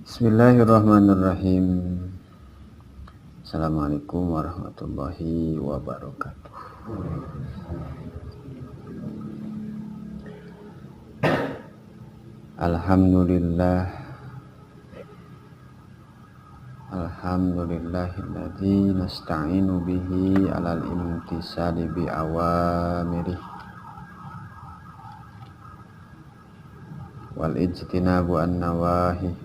Bismillahirrahmanirrahim. Assalamualaikum warahmatullahi wabarakatuh. Alhamdulillah, alhamdulillahilladzi nasta'inu bihi alal imtisali bi awamirih wal ijtinabu an nawahi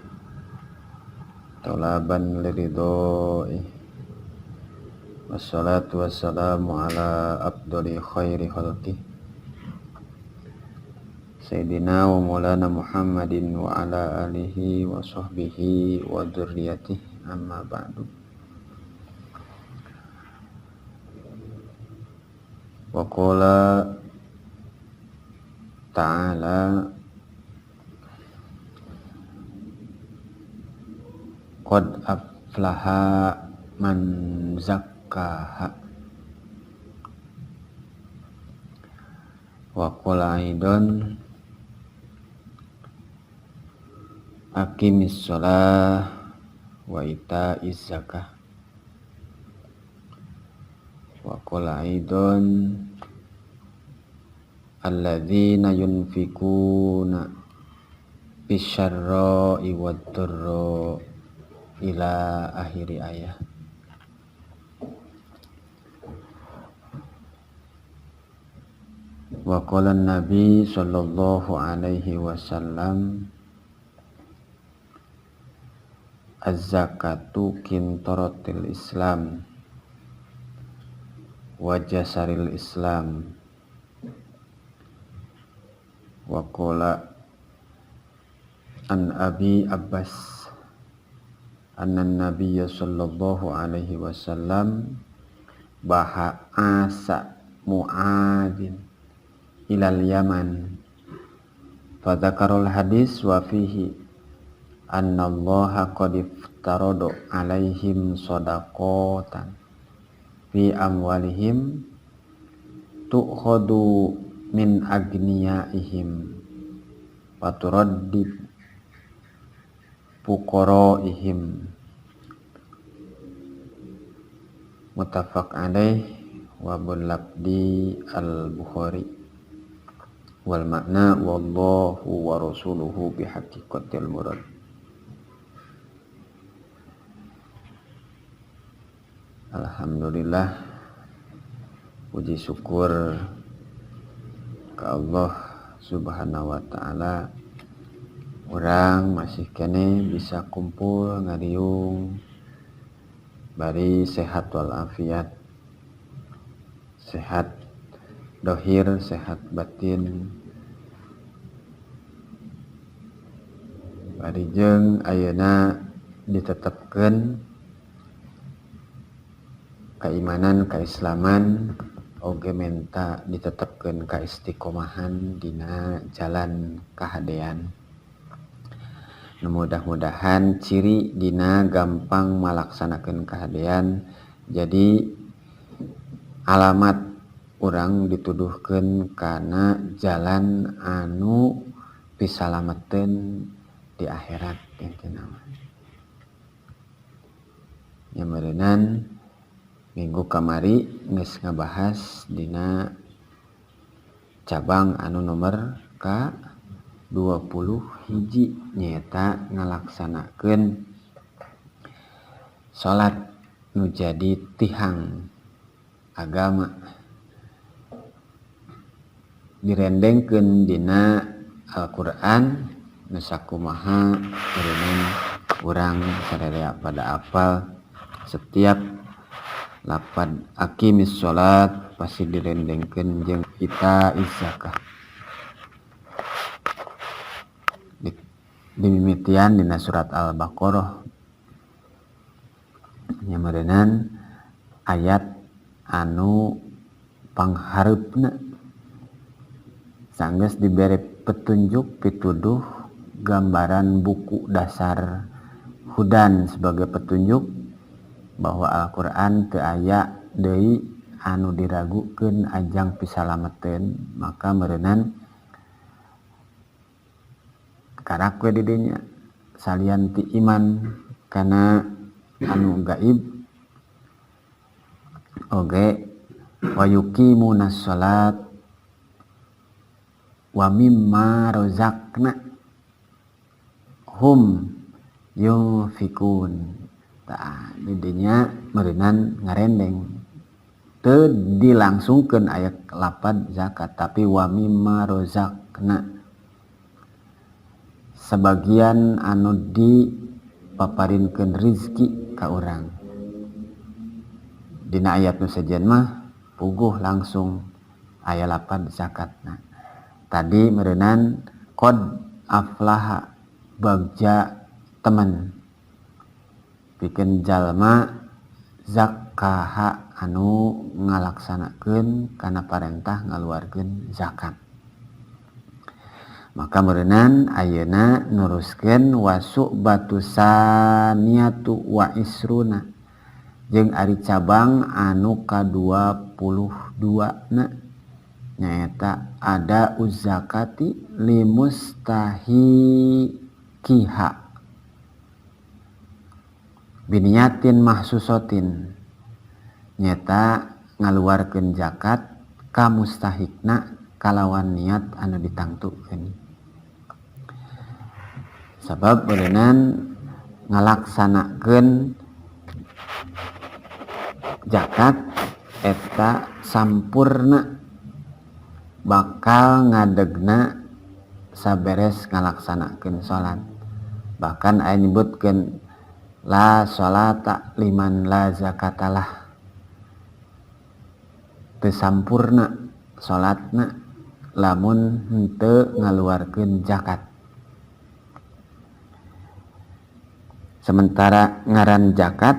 talaban liridoi. Wassalatu wassalamu ala afdali khairi khalqih Sayyidina wa maulana Muhammadin wa ala alihi wa sahbihi wa dzurriyyatihi, amma ba'du. Wa qala ta'ala qad aflaha man zakkaha wa qala aidan aqimis shalah wa ita'iz zakah wa qala aidan alladzina yunfikuna bisyarra'i wad-dharra ila akhiri ayat. Wa qala Nabi sallallahu alaihi wasallam az-zakatu qintaratil Islam wa jasaril Islam. Wa qala an Abi Abbas anna Nabiyya sallallahu alaihi wasallam baha asa Mu'adzin ilal Yaman fadzakarul hadis wa fihi annallaha qad iftarada alaihim shadaqatan fi amwalihim tu'khadu min agniyaihim wa turaddi fuqaraihim muttafaq alaih wa bil-labdi al-Bukhari wal makna wallahu wa rasuluhu bihaqiqatil murad. Alhamdulillah, puji syukur ke Allah Subhanahu wa ta'ala, orang masih kene bisa kumpul ngariung bari sehat walafiat, sehat dohir, sehat batin, bari jeung ayeuna ditetepkeun keimanan, keislaman, oge menta ditetepkeun kaistiqomahan dina jalan kahadean. Mudah-mudahan ciri dina gampang malaksanakeun kahadean jadi alamat urang dituduhkeun kana jalan anu pisalameteun di akhirat intina mah. Nya meureunan minggu kamari geus ngabahas dina cabang anu nomor ka 20 hiji nyaeta ngalaksanakeun salat nu jadi tihang agama direndengkeun dina Al-Qur'an nu sakumaha meureunan urang sararea pada apal setiap lapad aqimis salat pasti direndengkeun jeung ita'iz zakah. Dimimitian dina surat Al-Baqarah nya meureunan ayat anu panghareupna sanggeus dibere petunjuk pituduh gambaran buku dasar hudan sebagai petunjuk bahwa Al-Qur'an teu aya deui anu diragukeun ajang pisalameteun, maka meureunan karak we di dinya Salian ti iman kana anu gaib oge wa yuqimunas salat wa mimma razaqna hum yunfikun. Tah didinya meureunan ngarendeng teu dilangsungkeun aya lapad zakat tapi wa mimma razaqna sebagian anu dipaparinkeun rizki ka urang. Dina ayat nu sejen mah puguh langsung aya lapad zakatna. Tadi meureunan qad aflaha bagja temen pikeun jalma zakkaha anu ngalaksanakeun kana parentah ngaluarkeun zakat. Maka meureunan ayeuna nuruskeun wasubatu saniatu wa isruna jeung ari cabang anu ka-22 na nyaeta ada uzzakati limustahiqiha biniyatin mahsusotin nyaeta ngaluarkeun zakat ka mustahikna kalawan niat anu ditangtukeun. Sabab beuneunan ngalaksanakeun zakat eta sampurna bakal ngadegna saberes ngalaksanakeun salat. Bahkan aya nyebutkeun la salata liman la zakatalah, teu sampurna salatna lamun henteu ngaluarkeun zakat. Sementara ngaran zakat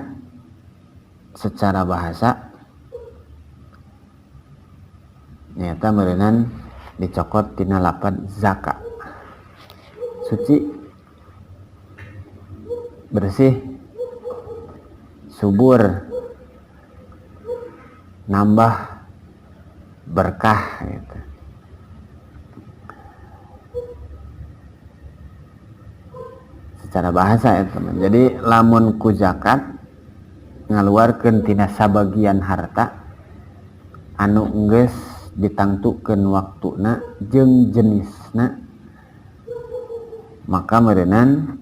secara bahasa nyata meureunan dicokot tina lapad zaka, suci, bersih, subur, nambah berkah gitu. Secara bahasa ya teman. Jadi lamun ku zakat ngaluarkeun tina sabagian harta anu geus ditangtukeun waktuna jeung jenisna, maka meureunan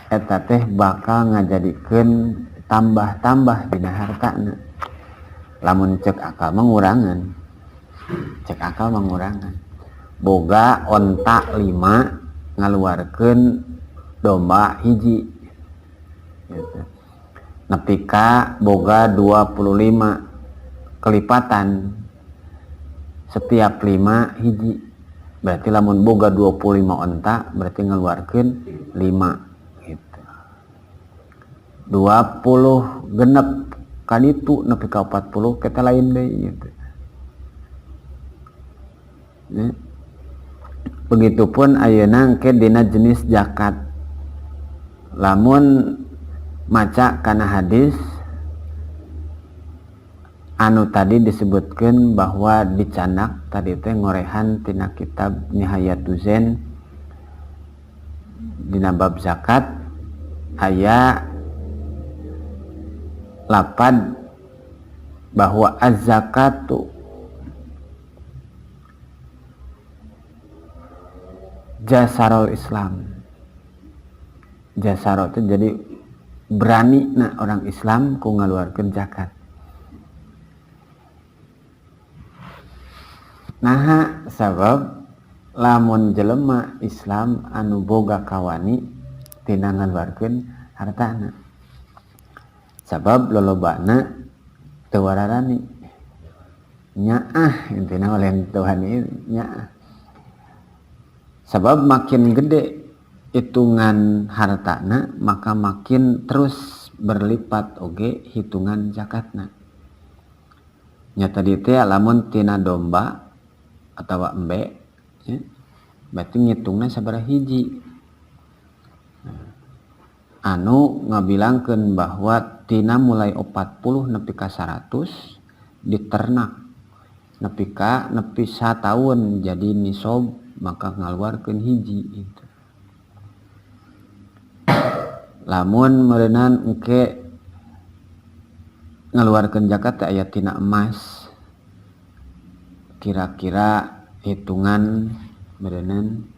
eta teh bakal ngajadikeun tambah-tambah dina hartana. Lamun cek akal mengurangan, cek akal mengurangan. Boga onta 5 ngaluarkeun domba hiji gitu. Nepi ka boga 25 kelipatan setiap 5 hiji, berarti lamun boga 25 onta berarti ngeluarkeun 5 gitu. 20 genep kaditu nepi ka 40 kita lain deui gitu. Ya. Begitupun ayeuna engke dina jenis zakat. Lamun maca kana hadis anu tadi disebutkan bahwa dicanak tadi teh ngorehan tina kitab Nihayatu Zen dina bab zakat aya lapad bahwa az-zakatu jasarul Islam. Jasaro itu jadi berani na orang Islam ku ngaluarkeun zakat. Naha sabab lamun jelema Islam anu boga kawani tina ngaluarkeun hartana. Sabab lolobana teu wararani. Nyaah intina oleh Tuhan ieu nyaah. Sabab makin gede hitungan hartana maka makin terus berlipat oge hitungan zakatna. Nya tadi teh lamun tina domba atawa embe ya, berarti ngitungna sabaraha hiji. Anu ngabilangkeun bahwa tina mulai 40 nepi ka 100 diternak nepi ka nepi sataun jadi nisob maka ngaluarkeun hiji gitu. Lamun meureunan engke ngaluarkeun zakat teh aya tina emas, kira-kira hitungan meureunan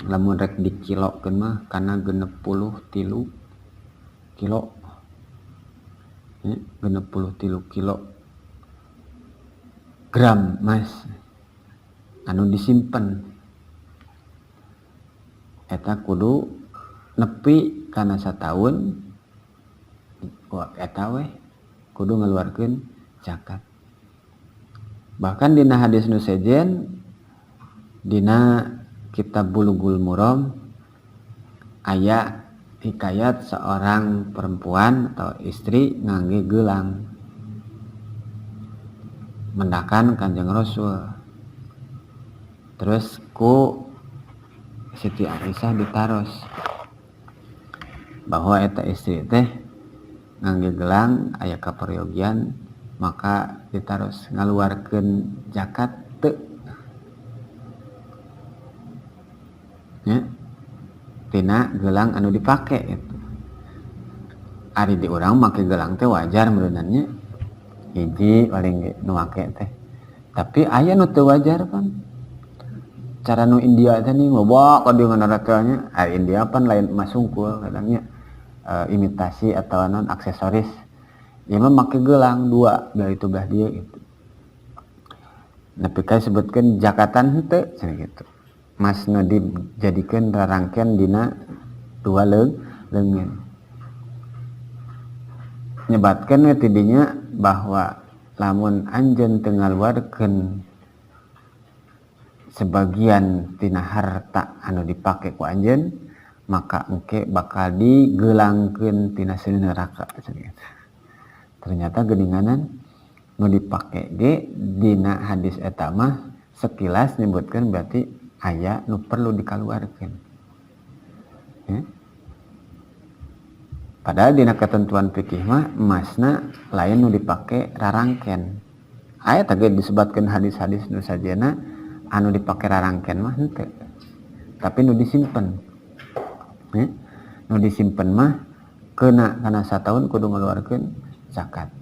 lamun rek dikilokeun mah kana 63 kilo ya, 63 kilo gram emas anu disimpen eta kudu nepi kana sataun, eta weh kudu ngaluarkeun zakat. Bahkan dina hadis nu sejen dina kitab Bulughul Maram aya hikayat seorang perempuan atau istri ngangge gelang mendakan Kanjeng Rasul, terus ku Siti Aisyah ditaros bahwa eta istri teh ngangge gelang aya kaperyogian, maka ditaros ngaluarkeun zakat teu nya tina gelang anu dipake itu. Ari di urang make gelang teh wajar meureunna nya, hiji paling nu make teh, tapi aya nu teu wajar pan. Cara nu India teh nih loba ka dieu nganarakeun nya, ari India pan lain emas sungkul kadangnya, imitasi atau non aksesoris. Ieu mah make gelang dua belah itu belah dieu gitu. Nepi ka disebutkeun jakatan henteu cenah gitu. Mas nu dijadikeun rarangken dina dua leungeun. Nyebatkeun we ti dinya bahwa lamun anjeun teu ngaluarkeun sebagian tina harta anu dipake ku anjeun, maka engke bakal digelangkeun tina seuneu neraka cenah gitu. Ternyata geuninganan nu dipake ge dina hadis eta mah sekilas nyebutkeun berarti aya nu perlu dikaluarkeun. Ya. Padahal dina ketentuan fikih mah emasna lain nu dipake rarangken. Aya teh ge disebatkeun hadis-hadis nu sajena anu dipake rarangken mah henteu. Tapi nu disimpen. Ya. Nu disimpen mah kena kana sataun kudu ngaluarkeun zakat.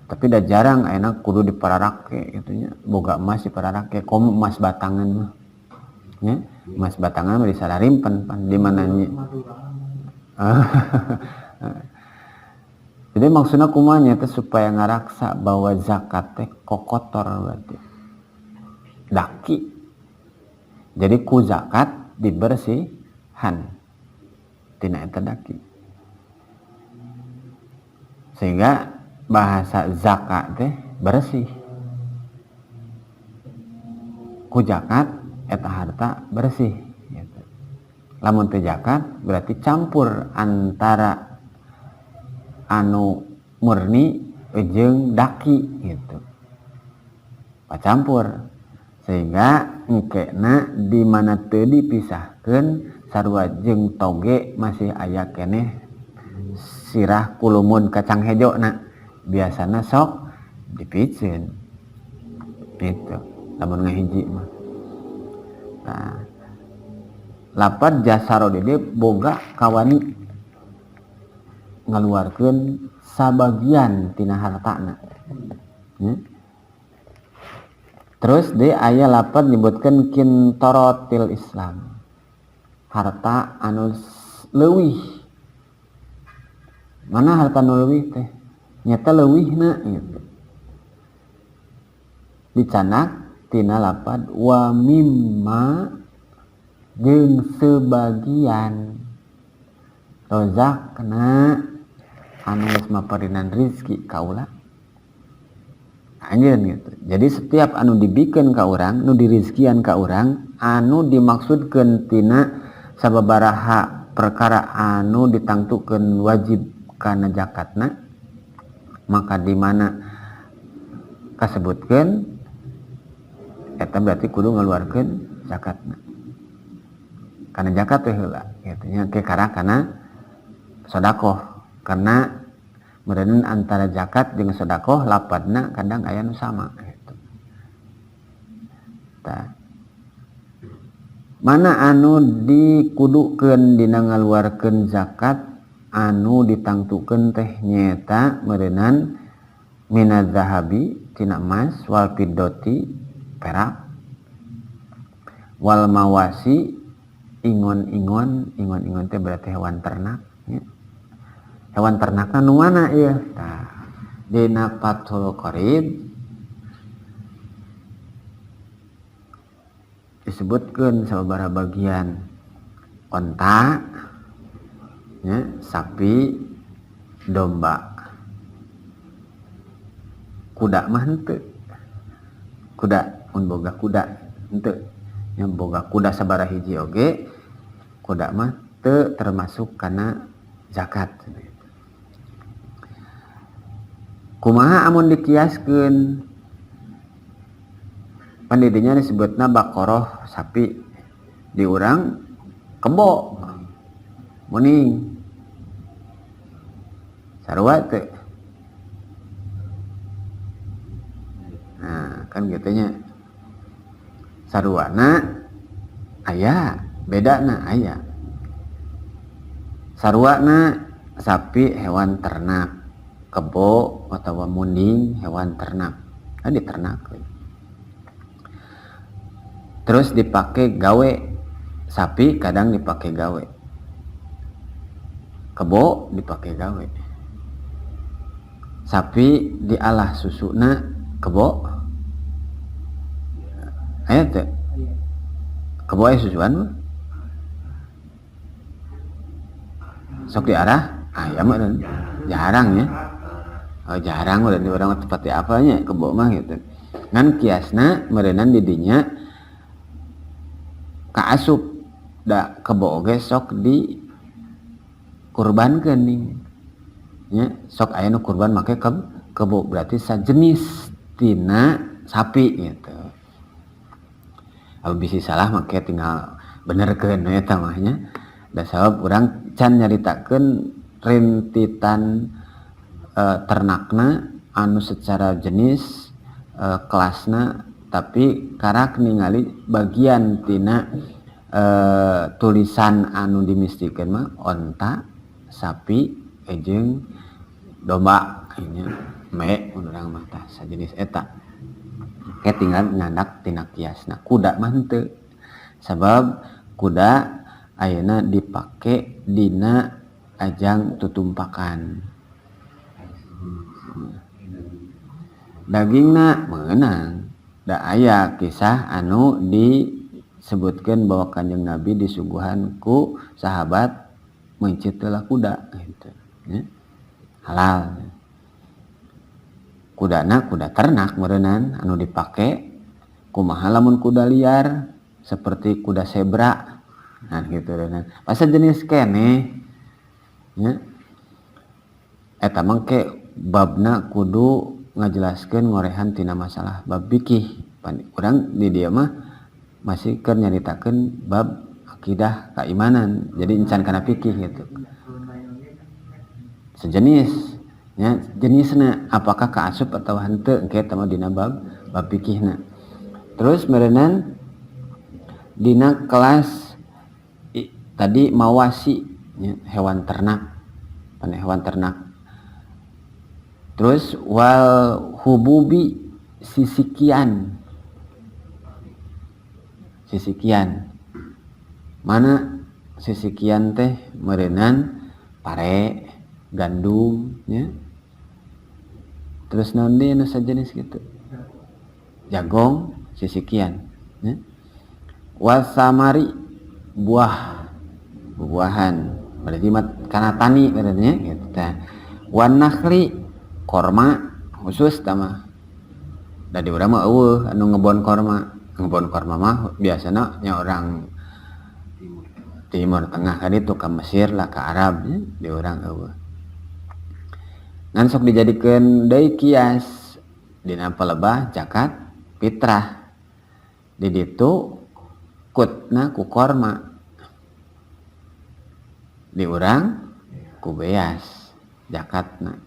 Tapi dah jarang ayeuna kudu dipararake kitu nya. Boga emas dipararake komo emas batangan mah. Ya, emas batangan mah disalarimpen pan di mana nya. Jadi maksudna kumaha nya teh supaya ngaraksa bahwa zakat teh kokotor berarti. Daki. Jadi ku zakat dibersihan tina eta daki. Sehingga bahasa zakat teh bersih. Ku zakat eta harta bersih gitu. Lamun teu zakat berarti campur antara anu murni jeung daki gitu. Pacampur sehingga engkena di mana teu dipisahkeun sarua jeung toge masih aya keneh sirah kulumun kacang hejo na biasana sok dipiceun gitu lamun ngahiji mah. Nah, lapad jasaro dede boga kawani ngaluarkeun sabagian tina hartana. Ya. Terus de aya lapad nyebutkeun kintorotil Islam. Harta anu leuwih. Mana harta anu leuwih teh? Nyata leuwihna gitu. Dicanak tina lapad wa mimma jeung sebagian rozakna anu geus maparinan rizki kaula anjeun gitu. Jadi setiap anu dibikeun ka urang, nu dirizkian ka urang, anu dimaksudkeun tina sababaraha perkara anu ditangtukeun wajib kana zakatna, maka di mana kasebutkeun eta berarti kudu ngaluarkeun zakatna. Kana zakat teh heula kitu nya, ke karena kana sedekah, karena meureun antara zakat jeung sedekah lapadna kadang aya nu sama gitu. Tah. Mana anu dikudukeun dina ngaluarkeun zakat anu ditangtukeun teh nyaeta meureunan minaz zahabi tina emas wal fiddati perak wal mawasi ingon-ingon, ingon-ingon teh berarti hewan ternak nya. Hewan ternakna nu mana ieu? Tah, dina Fathul Qarib disebutkeun sababaraha bagian onta nya, sapi, domba. Kuda mah henteu. Kuda mun boga kuda henteu. Nya boga kuda sabaraha hiji oge kuda mah teu termasuk kana zakat. Kumaha amun dikiaskeun? Pan di dinya disebutna bakoroh sapi, di urang kebo muning sarua teu. Nah kan gitu nya, saruana aya, bedana aya. Saruana sapi hewan ternak, kebo atawa munding hewan ternak, kan diternak. Terus dipakai gawe, sapi kadang dipakai gawe, kebo dipakai gawe. Sapi dialah susuna, kebo aya teu? Kebo aya susuan mah? Sok diarah? Aya mah jarang ya. Oh, jarang udah di urang mah tepati apanya kebo mah gitu. Ngan kiasna meureunan di dinya kaasup da kebo oge sok di kurbankeun nih. Nya sok aya nu kurban make kebo berarti sajenis tina sapi gitu. Kalau bisi salah make tinggal benerkeun we eta mah nya. Da sabab urang can nyaritakeun rintitan ternakna anu secara jenis kelasna, tapi karak ningali bagian tina tulisan anu dimistikeun mah onta, sapi, jeung domba nya me urang mah tah sajenis eta. Ke tinggal nyandak tina kiasna. Kuda mah henteu. Sabab kuda ayeuna dipake dina ajang tutumpakan. Dagingna meunang. Da aya kisah anu disebutkeun bahwa Kanjeng Nabi disuguhan ku sahabat meuncit heula kuda gitu nya. Halal. Kudana kuda ternak meureunnan anu dipake kumaha lamun kuda liar seperti kuda zebra. Nah gitu meureunnan. Pasal jenis keneh nya. Eta mah ke babna kudu ngajelaskeun ngorehan tina masalah bab fikih. Pan urang di dieu mah masih keur nyaritakeun bab akidah keimanan. Jadi encan kana fikih gitu. Sejenis nya, jenisna apakah kaasup atau henteu engke eta mah dina bab fikihna. Terus meureunan dina kelas tadi mawasi nya, hewan ternak, pan hewan ternak. Terus wal hububi sisikian. Sisikian. Mana sisikian teh meureunan pare, gandum nya. Terus naon deui anu sajenis kitu? Jagong, sisikian nya. Wasamari buah, buah-buahan. Berarti mah kana tani berarti nya kitu tah. Wan nakhli korma khusus tah mah. Da di urang mah eueuh anu ngebon korma. Ngebon korma mah biasana nya orang Timur Tengah kan itu ka Mesir lah ka Arab nya, di urang eueuh. Ngan sok dijadikeun deui kias dina palebah zakat fitrah. Di ditu kutna ku korma. Di urang ku beas zakatna.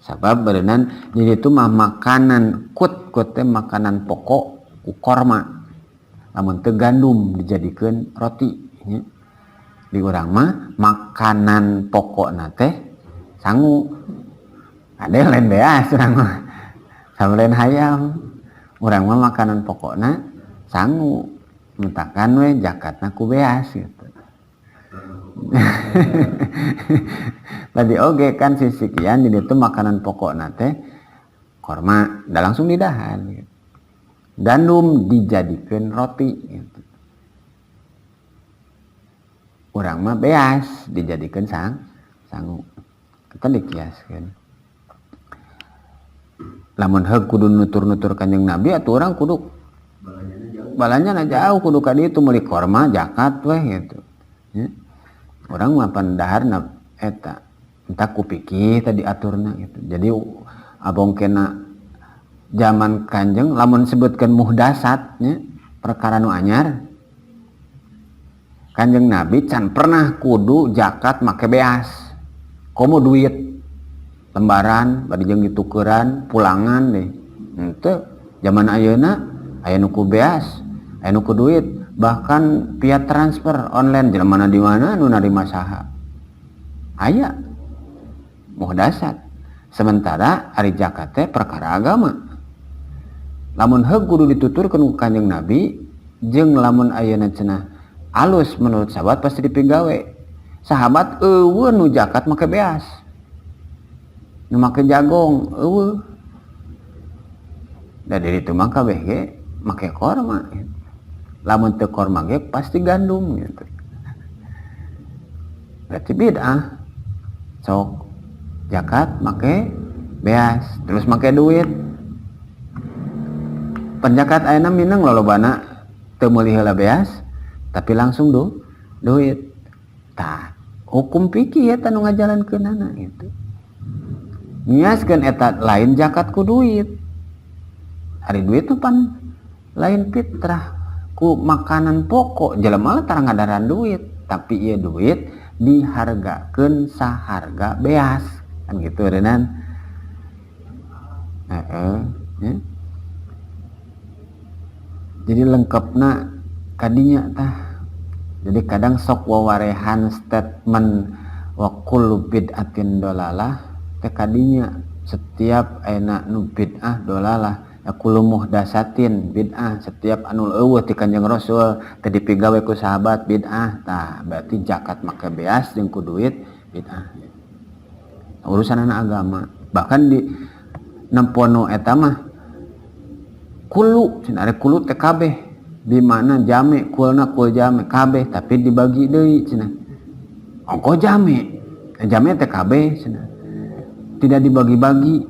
Sabab beureunan di ditu mah makanan kut, kut teh makanan pokok ku korma. Lamun teu gandum dijadikeun roti nya. Di urang mah makanan pokokna teh sangu. Ada lain beas urang mah. Sama lain hayam. Urang mah makanan pokokna sangu. Mentakan we zakatna ku beas gitu. Tadi oge kan sisikian jadi itu makanan pokokna teh korma, dah langsung didahar gitu. Gandum dijadikeun roti gitu. Urang mah beas dijadikeun sangu. Eta dikiaskeun. Lamun heug kudu nutur-nutur Kanjeng Nabi atuh urang kudu balanyana jauh kudu ka ditu meuli korma zakat weh gitu. Ya. Urang mah pan daharna eta entah ku pikir tadi aturna gitu. Jadi abong kena zaman Kanjeng lamun sebutkeun muhdasat nya perkara nu anyar Kanjeng Nabi can pernah kudu zakat make beas. Komo duit lembaran bari jeung ditukeran pulangan deh. Henteu zaman ayeuna aya nu ku beas, aya nu ku duit, bahkan via transfer online jelema mana di mana nu narima saha. Aya muhdasat. Sementara ari zakat teh perkara agama. Lamun heug kudu dituturkeun ku Kanjeng Nabi jeung lamun ayeuna cenah alus menurut sahabat pasti dipigawe. Sahabat eueuh nu zakat make beas. Nu make jagong eueuh. Da diri itu mah kabeh ge make korma. Lamun teu korma ge pasti gandum gitu. Berarti bid'ah. Sok zakat make beas, terus make duit. Penjakat ayeuna mineng lolobana teu meuli heula beas, tapi langsung duit. Tah, hukum fikih eta nu ngajalankeunana gitu. Ngiaskeun eta lain zakat ku duit. Ari duit tuh pan lain fitrah ku makanan pokok jelema lah tara ngadaran duit, tapi ieu duit dihargakeun saharga beas kan gitu renan. Heeh, ya. Jadi lengkapna kadinya tah. Jadi kadang sok wawarehan statement wa kullu bid'atin dolalah teh kadinya setiap ayeuna nu bid'ah dolalah ya kullu muhdasatin bid'ah setiap anu eueuh ti Kanjeng Rasul teh dipigawe ku sahabat bid'ah tah berarti zakat make beas jeung ku duit bid'ah. Urusan anak agama bahkan di nempono eta mah kulu cenah ari kulu teh kabeh di mana jame kulna kul jame kabeh tapi dibagi deui cenah ongkoh jame jame teh kabeh cenah tidak dibagi-bagi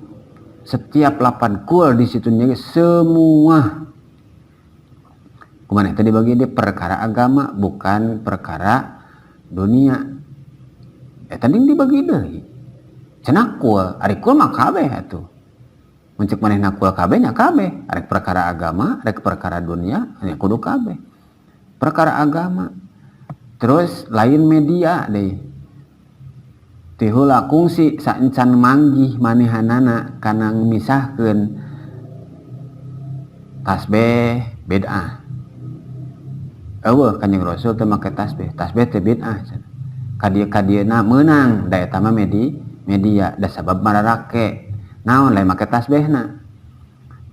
setiap 8 kul di situ semua kumaha teh dibagi di perkara agama bukan perkara dunia eta ding dibagi deui cenah kul ari kul mah kabeh atuh mun ceuk manehna kul kabeh nya kabeh arek perkara agama arek perkara dunia nya kudu kabeh perkara agama terus lain media deui ti heula kungsi saencan manggih manehanana kana misahkeun tasbih bid'ah eueuh Kanjeng Rasul teu make tasbih tasbih teh bid'ah cenah kadieu-kadieuna meunang da eta mah media da sabab mararake naon lain make tasbihna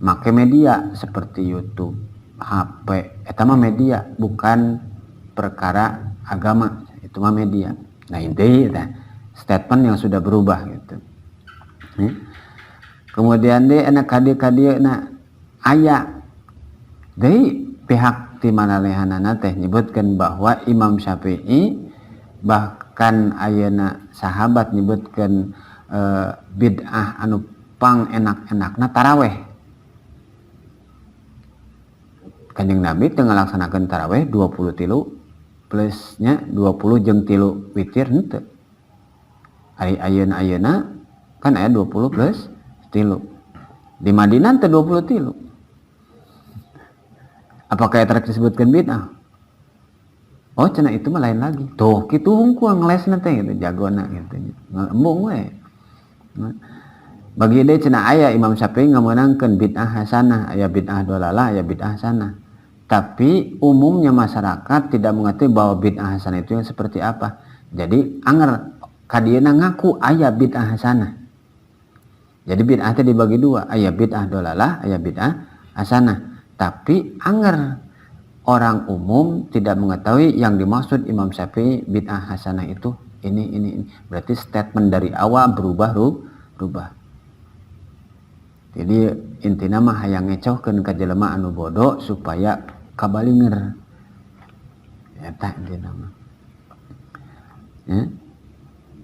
make media seperti YouTube HP eta mah media bukan perkara agama itu mah media. Nah inti teh statement yang sudah berubah gitu. Ya. Kemudian deh enak kadieu-kadieuna aya deui pihak ti manalehanana teh nyebutkeun bahwa Imam Syafi'i bahkan ayeuna sahabat nyebutkeun bid'ah anu pang enak-enakna taraweh. Kanjeng Nabi teu ngalaksanakeun taraweh 23 plusnya 20 jeung 3 witir henteu. Ari ayeuna-ayeuna kan aya 20 plus 3. Di Madinah teh 23. Apakah eta disebutkeun bid'ah? Oh cenah itu mah lain lagi. Tuh kitu hungkul ngelesna teh gitu jagona gitu. Embung we. Bagi dia cenah aya Imam Syafi'i ngamenangkeun bid'ah hasanah, aya bid'ah dolalah, aya bid'ah hasanah. Tapi umumnya masyarakat tidak mengerti bahwa bid'ah hasanah itu yang seperti apa. Jadi anger kadieuna ngaku aya bid'ah hasanah. Jadi bid'ah teh dibagi dua, aya bid'ah dolalah, aya bid'ah hasanah. Tapi anger orang umum tidak mengetahui yang dimaksud Imam Syafi'i bid'ah hasanah itu ini ini. Berarti statement dari awal berubah rubah. Jadi intinya mah hayang ngecohkeun ka jelema anu bodoh supaya kabalinger. Eta intina mah. Ya.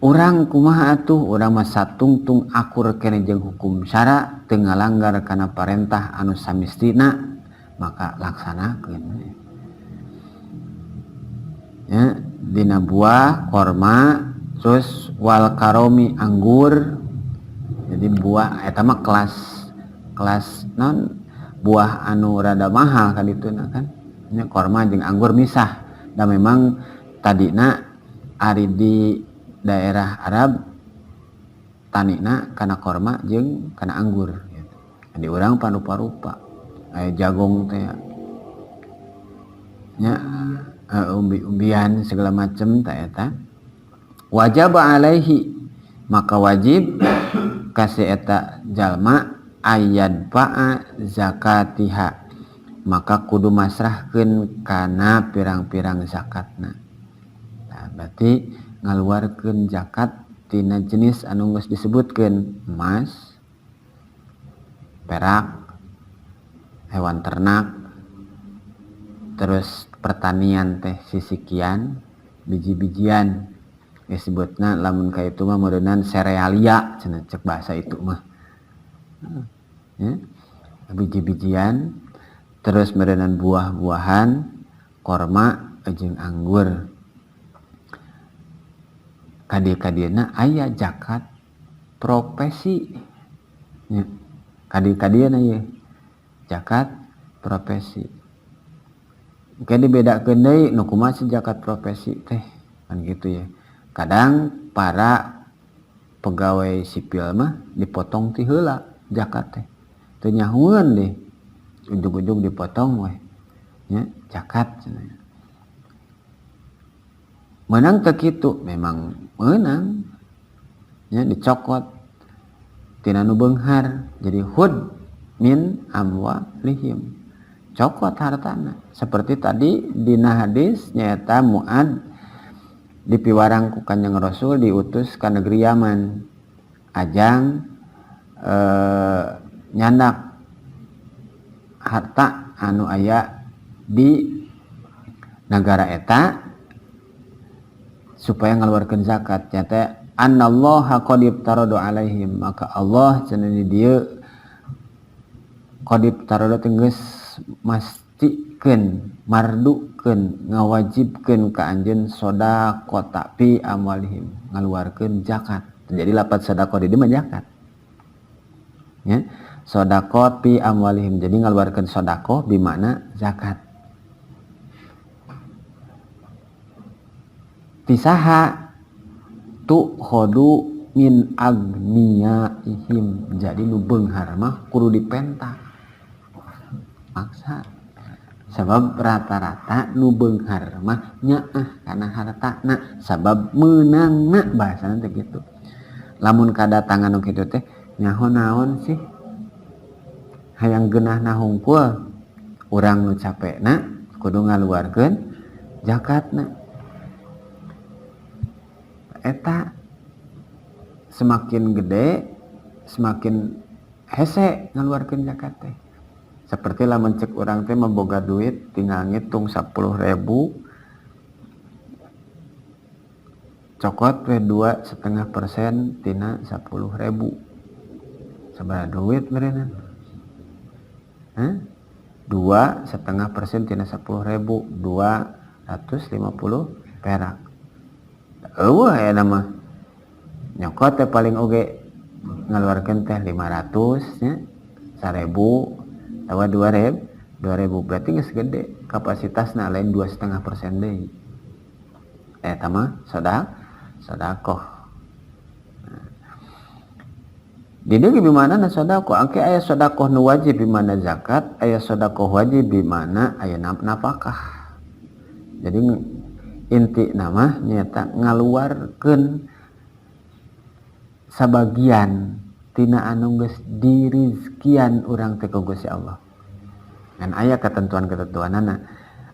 Urang kumaha atuh, urang mah satungtung akur keneh jeung hukum syara, teu ngalanggar kana parentah anu samistina, maka laksanakeun. Ya, dina buah korma, terus wal karomi anggur. Jadi buah eta mah kelas kelas non buah anu rada mahal kan itu kan. Nya korma jeung anggur misah. Dan memang tadina ari di daerah Arab tanina kana korma jeung kana anggur gitu. Di urang pan rupa-rupa. Aya jagong teh nya, umbi-umbian segala macem tah eta. Wajib alaihi, maka wajib kasih eta jalma ayyadfa'a zakatiha, maka kudu masrahkeun kana pirang-pirang zakatna. Nah, berarti ngaluarkeun zakat tina jenis anu geus disebutkeun, emas, perak, hewan ternak, terus pertanian teh sisikian, biji-bijian disebutna lamun ka itu mah meureunnan serealia cenah cek bahasa itu mah. Ya. Biji-bijian, terus meureunan buah-buahan, korma jeung anggur. Kadieu-kadieuna aya zakat profesi. Ya. Kadieu-kadieuna ye zakat profesi. Engke dibedakeun deui nu kumaha sih zakat profesi teh kan gitu ya. Kadang para pegawai sipil mah dipotong ti heula zakat teh. Teu nyahoeun deh. Ujug-ujug dipotong weh. Nya zakat cenah. Meunang teu kitu? Memang meunang. Nya dicokot tina nu beunghar. Jadi khudz min amwalihim. Cokot hartana. Seperti tadi dina hadis nyaeta Muad dipiwarang ku Kanjeng Rasul diutus ka negeri Yaman ajang nyandak harta anu aya di negara eta supaya ngaluarkeun zakat. Nyata annallaha qad iftarada alaihim, maka Allah cenah di dieu qad iftarada teh geus mastikeun, mardukeun, ngawajibkeun ka anjeun sedekah fi amwalihim, ngaluarkeun zakat. Jadi lapat sedekah di dieu mah zakat. Ya, sedekah fi amwalihim. Jadi ngaluarkeun sedekah bimakna zakat. Tisaha tu khodu min agniyaihim. Jadi nu beunghar mah kudu dipenta. Maksa. Sabab rata-rata nu beunghar mah nyaah kana hartana, sabab meunangna bahasana teh kitu. Lamun kadatangan nu kitu teh nyaho naon sih? Hayang geunahna hungkul, urang nu capekna kudu ngaluarkeun zakatna. Eta semakin gede semakin hese ngaluarkeun zakat teh. Seperti lamun cek urang teh mah boga duit tinggal ngitung 10.000 cokot we 2,5% tina 10.000. Sabaraha duit meureunna? Hah? 2,5% tina 10.000, 250 perak. Eueuh aya mah. Nyokot teh paling oge ngaluarkeun teh 500 nya, 1000 atawa 2000, 2000 berarti geus gede kapasitasna, lain 2,5% deui. Eta mah sedekah. Nah. Di dieu ge bimakna sedekah, engke aya sedekah nu wajib bimana zakat, aya sedekah wajib bimana aya nafkah. Jadi inti nama nyata ngaluarkeun sabagian tina anu geus dirizkian urang teh ku Gusti Allah. Ngan aya ketentuan-ketentuanana.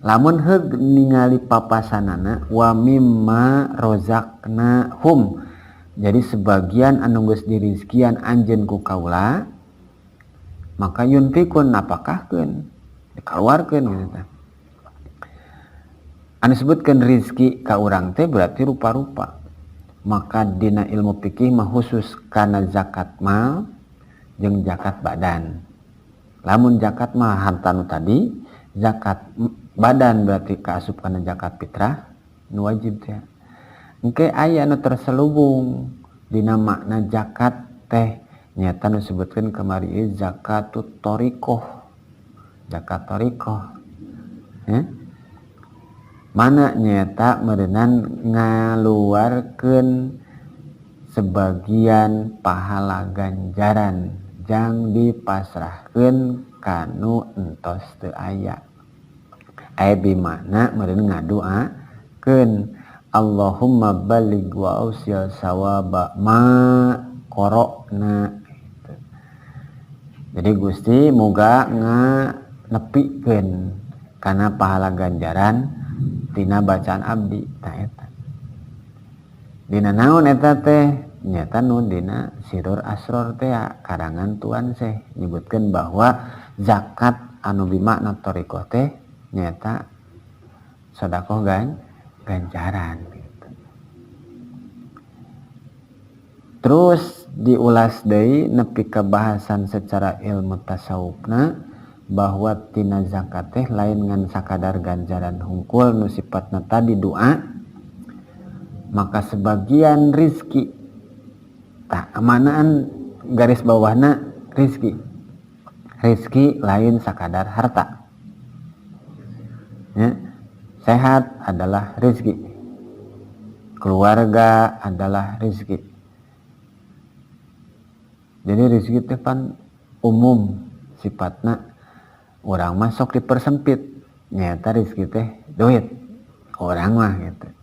Lamun heug ningali papasanana wa mimma rozaqnahum. Jadi sebagian anu geus dirizkian anjeun ku kaula maka yunfikun napakahkeun, dikaluarkeun gitu tah. Anu disebutkeun rizki ka urang teh berarti rupa-rupa. Maka dina ilmu fikih mah khusus kana zakat mal jeung zakat badan. Lamun zakat mah harta nu tadi, zakat badan berarti kaasup kana zakat fitrah nu wajib teh. Engke aya nu terselubung dina makna zakat teh nyata nu disebutkeun kamari ieu zakatut thariqah. Zakat thariqah. Ya. Mana nyata meureunan ngaluarkeun sebagian pahala ganjaran jang dipasrahkeun kanu entos teu aya. Aya bimakna meureun ngaduakeun Allahumma baligh wa ausil sawaba ma qara'na. Gitu. Jadi Gusti muga nganepikeun kana pahala ganjaran tina bacaan abdi ta eta. Dina naon eta teh? Nyata nu dina Sirrul Asror teh karangan Tuan Syekh nyebutkeun bahwa zakat anu bimakna thariqah teh nyata sedekah ganjaran gitu. Terus diulas deui nepi ka bahasan secara ilmu tasawufna bahwa tina zakat teh lain ngan sakadar ganjaran hungkul nu sifatna tadi doa, maka sebagian rizki tah amanaan garis bawahna rizki, rizki lain sakadar harta ya. Sehat adalah rizki, keluarga adalah rizki. Jadi rizki teh pan umum sifatna, urang mah sok dipersempit nyata rizki teh duit orang mah gitu.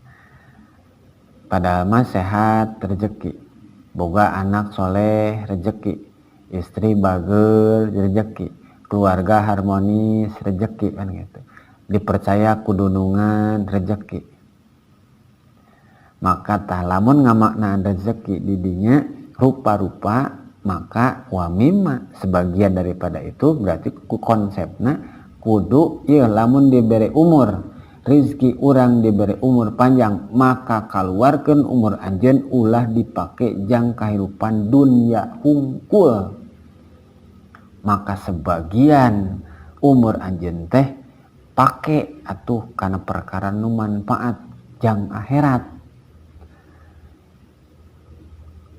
Padahal mah sehat rezeki, boga anak soleh rezeki, istri bageur rezeki, keluarga harmonis rezeki kan gitu, dipercaya kudunungan rezeki. Maka tah lamun ngamaknaan rezeki didinya rupa-rupa, maka wa mimma sebagian daripada itu berarti ku konsepna kudu ieu lamun dibere umur rizki urang dibere umur panjang maka kaluarkeun umur anjeun ulah dipake jang kahirupan dunia hungkul. Maka sebagian umur anjeun teh pake atuh kana perkara nu manfaat jang akhirat.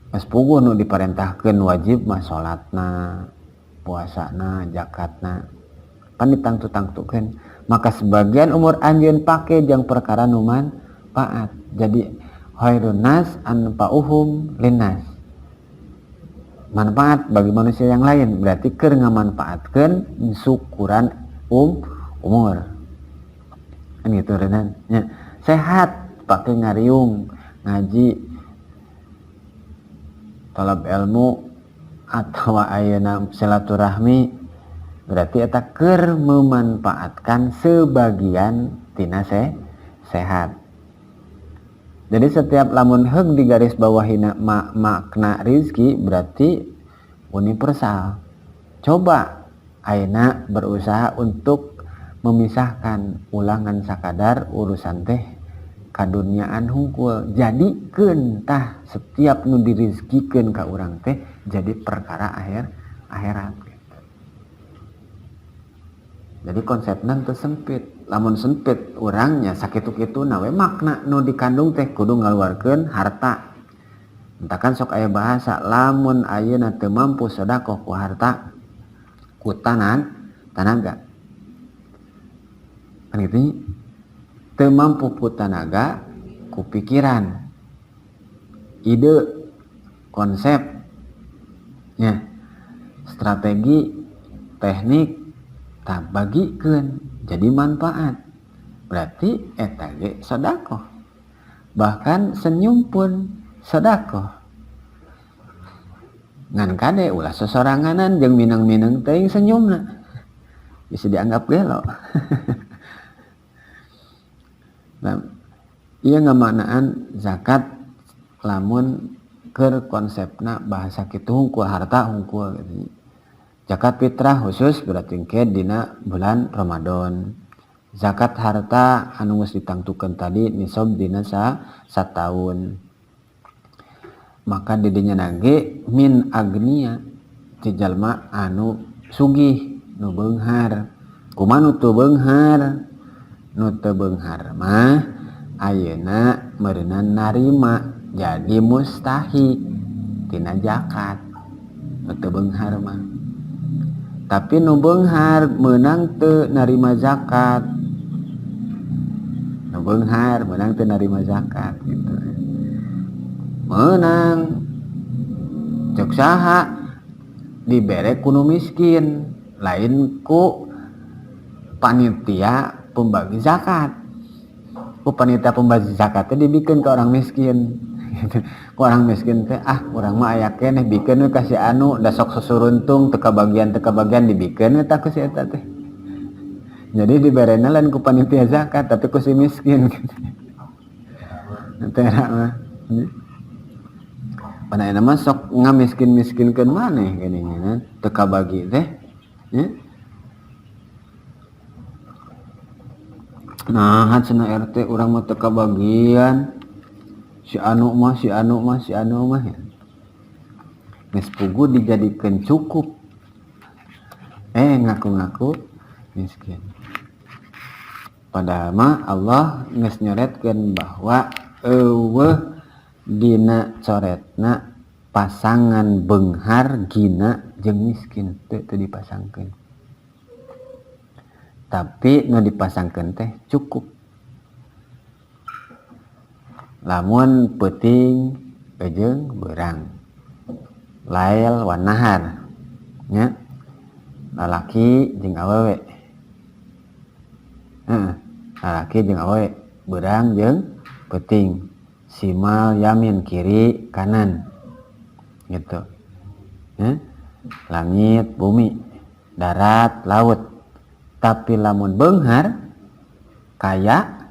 Geus puguh nu diparentahkeun wajib mah salatna, puasana, zakatna, pan ditangtu-tangtukeun. Maka sebagian umur anjeun pake jang perkara nu manfaat. Jadi khairun nas anfa'uhum linnas. Manfaat bagi manusia yang lain berarti keur ngamanfaatkeun syukuran umur. Kan gitu renan nya. Sehat pake ngariung, ngaji, talab ilmu atau ayeuna silaturahmi berarti eta keur memanfaatkan sebagian tina sehat. Jadi setiap lamun heug di garis bawahina makna rizki berarti universal. Coba ayeuna berusaha untuk memisahkan ulangan sakadar urusan teh kaduniaan hungkul. Jadi kentah setiap nu dirizkikeun ka urang teh jadi perkara akhirat gitu. Jadi konsepna teu sempit. Lamun sempit urangnya sakitu-kitu na we makna nu dikandung teh kudu ngaluarkeun harta. Entakan sok aya bahasa lamun ayeuna teu mampu sedekah ku harta ku tanaga. Kan gitu, teu mampu ku tanaga ku pikiran, ide, konsep. Nya, strategi, teknik tak bagikeun jadi manfaat. Berarti eta ge sedekah. Bahkan senyum pun sedekah. Ngan kade ulah sosoranganan jeung mineng-mineng teuing senyumna. Bisa dianggap gelo. Nah, ieu ngamaknaan zakat lamun keur konsepna bahasa kitu hungkul, harta hungkul gitu. Zakat fitrah khusus berarti engke dina bulan Ramadan. Zakat harta anu geus ditangtukeun tadi nisab dina sataun. Maka didinya nage min agnia ti jalma anu sugih nu beunghar. Kumaha nu teu beunghar? Nu teu beunghar mah ayeuna meureunan narima jadi mustahik tina zakat. Nu teu beunghar mah. Tapi nu beunghar meunang teu narima zakat. Nu beunghar meunang teu narima zakat gitu. Meunang cek saha dibere ku nu miskin, lain ku panitia pembagi zakat. Ku panitia pembagi zakat teh dibikeun ke orang miskin. Ku orang miskin teh ah urang mah aya keneh bikeun we ka si anu da sok susuruntung teu kabagian teu kabagian dibikeun we tah ku si eta teh. Jadi diberena lain ku panitia zakat tapi ku si miskin. Tera mah. Pada ayeuna mah sok ngamiskin-miskinkeun maneh geuning teu kabagi teh. Ya. Nah, cenah RT urang mah teu kabagian. Si anu mah, si anu mah, si anu mah ya. Geus puguh dijadikeun cukup. Ngaku-ngaku miskin. Padahal mah Allah geus nyoretkeun bahwa eueuh dina coretna pasangan beunghar gina jeung miskin teu dipasangkeun. Tapi nu dipasangkeun teh cukup. Lamun peuting jeung beurang. Lail wan nahar nya. Lalaki jeung awewe. Heeh, lalaki jeung awewe, beurang jeung peuting. Simal yamin kiri kanan gitu ya. Langit bumi, darat laut. Tapi lamun beunghar kaya,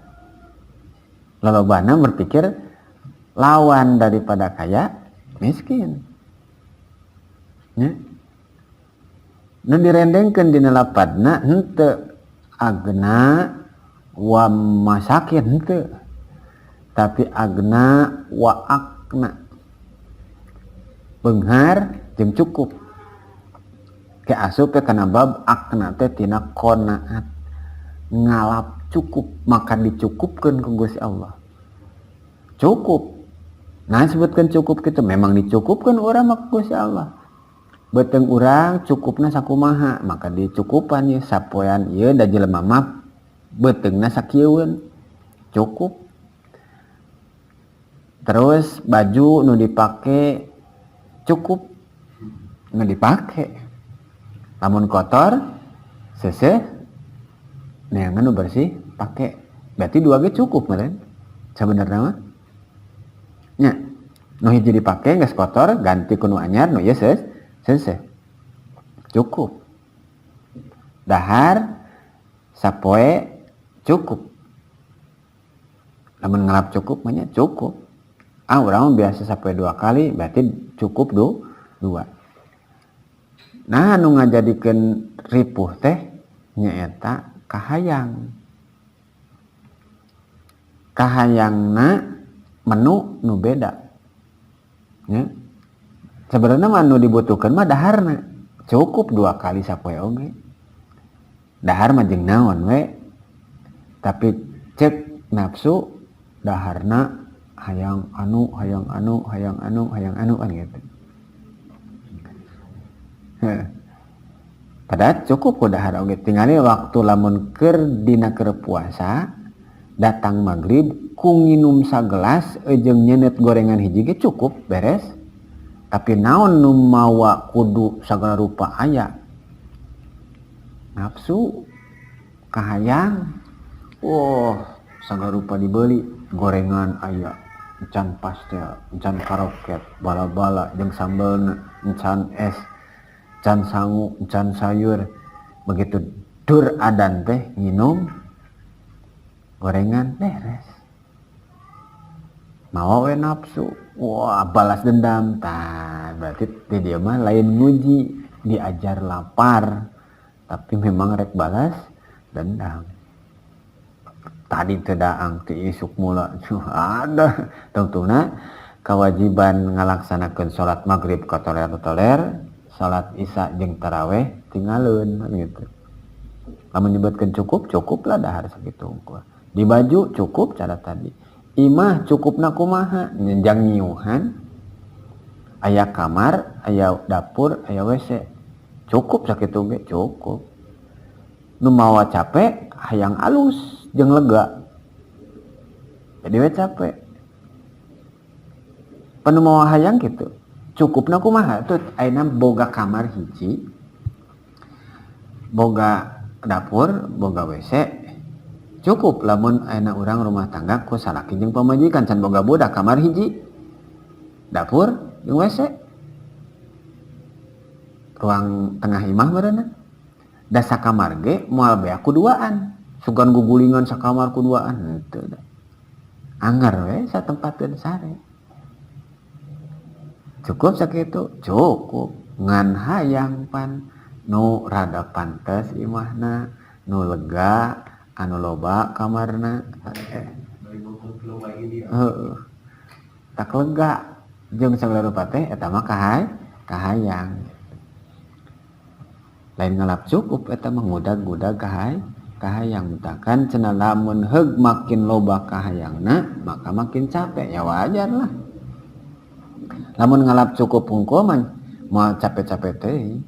lolobana berpikir lawan daripada kaya miskin ya. Nu direndengkeun dina lapadna henteu agna wa masakin henteu, tapi agna wa akna, beunghar jeung cukup. Ke asup kana bab akna teh tina qanaat, ngalap cukup, maka dicukupkeun ku Gusti Allah. Cukup. Nah, sebutkan cukup kitu memang dicukupkeun urang mah ku Gusti Allah. Beuteung urang cukupna sakumaha, maka dicukupan ye sapoean ieu da jelema mah beuteungna sakieueun. Cukup. Terus baju nu dipake cukup, nu dipake. Lamun kotor seuseuh neangan nu bersih pake. Berarti dua ge cukup meureun sabenerna mah. Nya, nu hiji dipake geus kotor ganti ku nu anyar nu ieu seuseuh. Cukup. Dahar sapoe cukup. Lamun ngelap cukup mah nya cukup. Ah, urang mah biasa sapoe 2 kali berarti cukup 2. Nah, nu ngajadikeun ripuh teh nyaeta kahayang. Kahayangna menu nu beda. Ya. Sebenarnya mah nu dibutuhkeun mah daharna. Cukup 2 kali sapoe oge. Dahar mah jeung naon we. Tapi cek nafsu daharna hayang anu, hayang anu, hayang anu, hayang anu kan gitu. Heeh. Padahal cukup ku dahar oge. Tingali waktu lamun keur dina keur puasa datang maghrib ku nginum sagelas jeung nyenet gorengan hiji ge cukup beres. Tapi naon nu mawa kudu sagala rupa aya? Nafsu, kahayang. Wah, sagala rupa dibeli, gorengan aya, encan pastel, encan karoket, bala-bala jeung sambelna, encan es, encan sangu, encan sayur. Begitu dur adan teh nginum gorengan beres. Mawa we nafsu, wah balas dendam. Tah, berarti di dieu mah lain nguji, diajar lapar, tapi memang rek balas dendam. Tadi teu daang ti isuk mula ada tungtungna kewajiban ngalaksanakeun salat maghrib katoler-toler, salat isya jeung taraweh tinggalin gitu. Lamun nyebutkeun cukup, cukup lah dahar sakitu unggul. Di baju cukup cara tadi. Imah cukupna kumaha? Jang nyiuhan, aya kamar, aya dapur, aya WC. Cukup sakitu ge, cukup. Nu mawa capek hayang alus jeung lega. Jadi we capek. Pan nu mawa hayang kitu. Cukupna kumaha? Tuh ayeuna boga kamar hiji, boga dapur, boga WC. Cukup lamun ayeuna urang rumah tangga ku salaki jeung pamajikan can boga budak, kamar hiji, dapur jeung WC. Ruang tengah imah meureunna. Da sakamar ge moal beak ku duaan. Sugan gugulingan sakamar ku duaan henteu da. Anggar we satempateun sare. Cukup sakitu? Cukup. Ngan hayang pan nu rada pantes imahna, nu lega, anu loba kamarna. Heeh. Tak lega jeung sagala rupa teh eta mah kahayang. Lain ngalap cukup eta mah ngudag-ngudag kahayang. Mutakan cenah lamun heug makin loba kahayangna maka makin capek, ya wajar lah. Lamun ngalap cukup hungkul mah moal capek-capek teuing.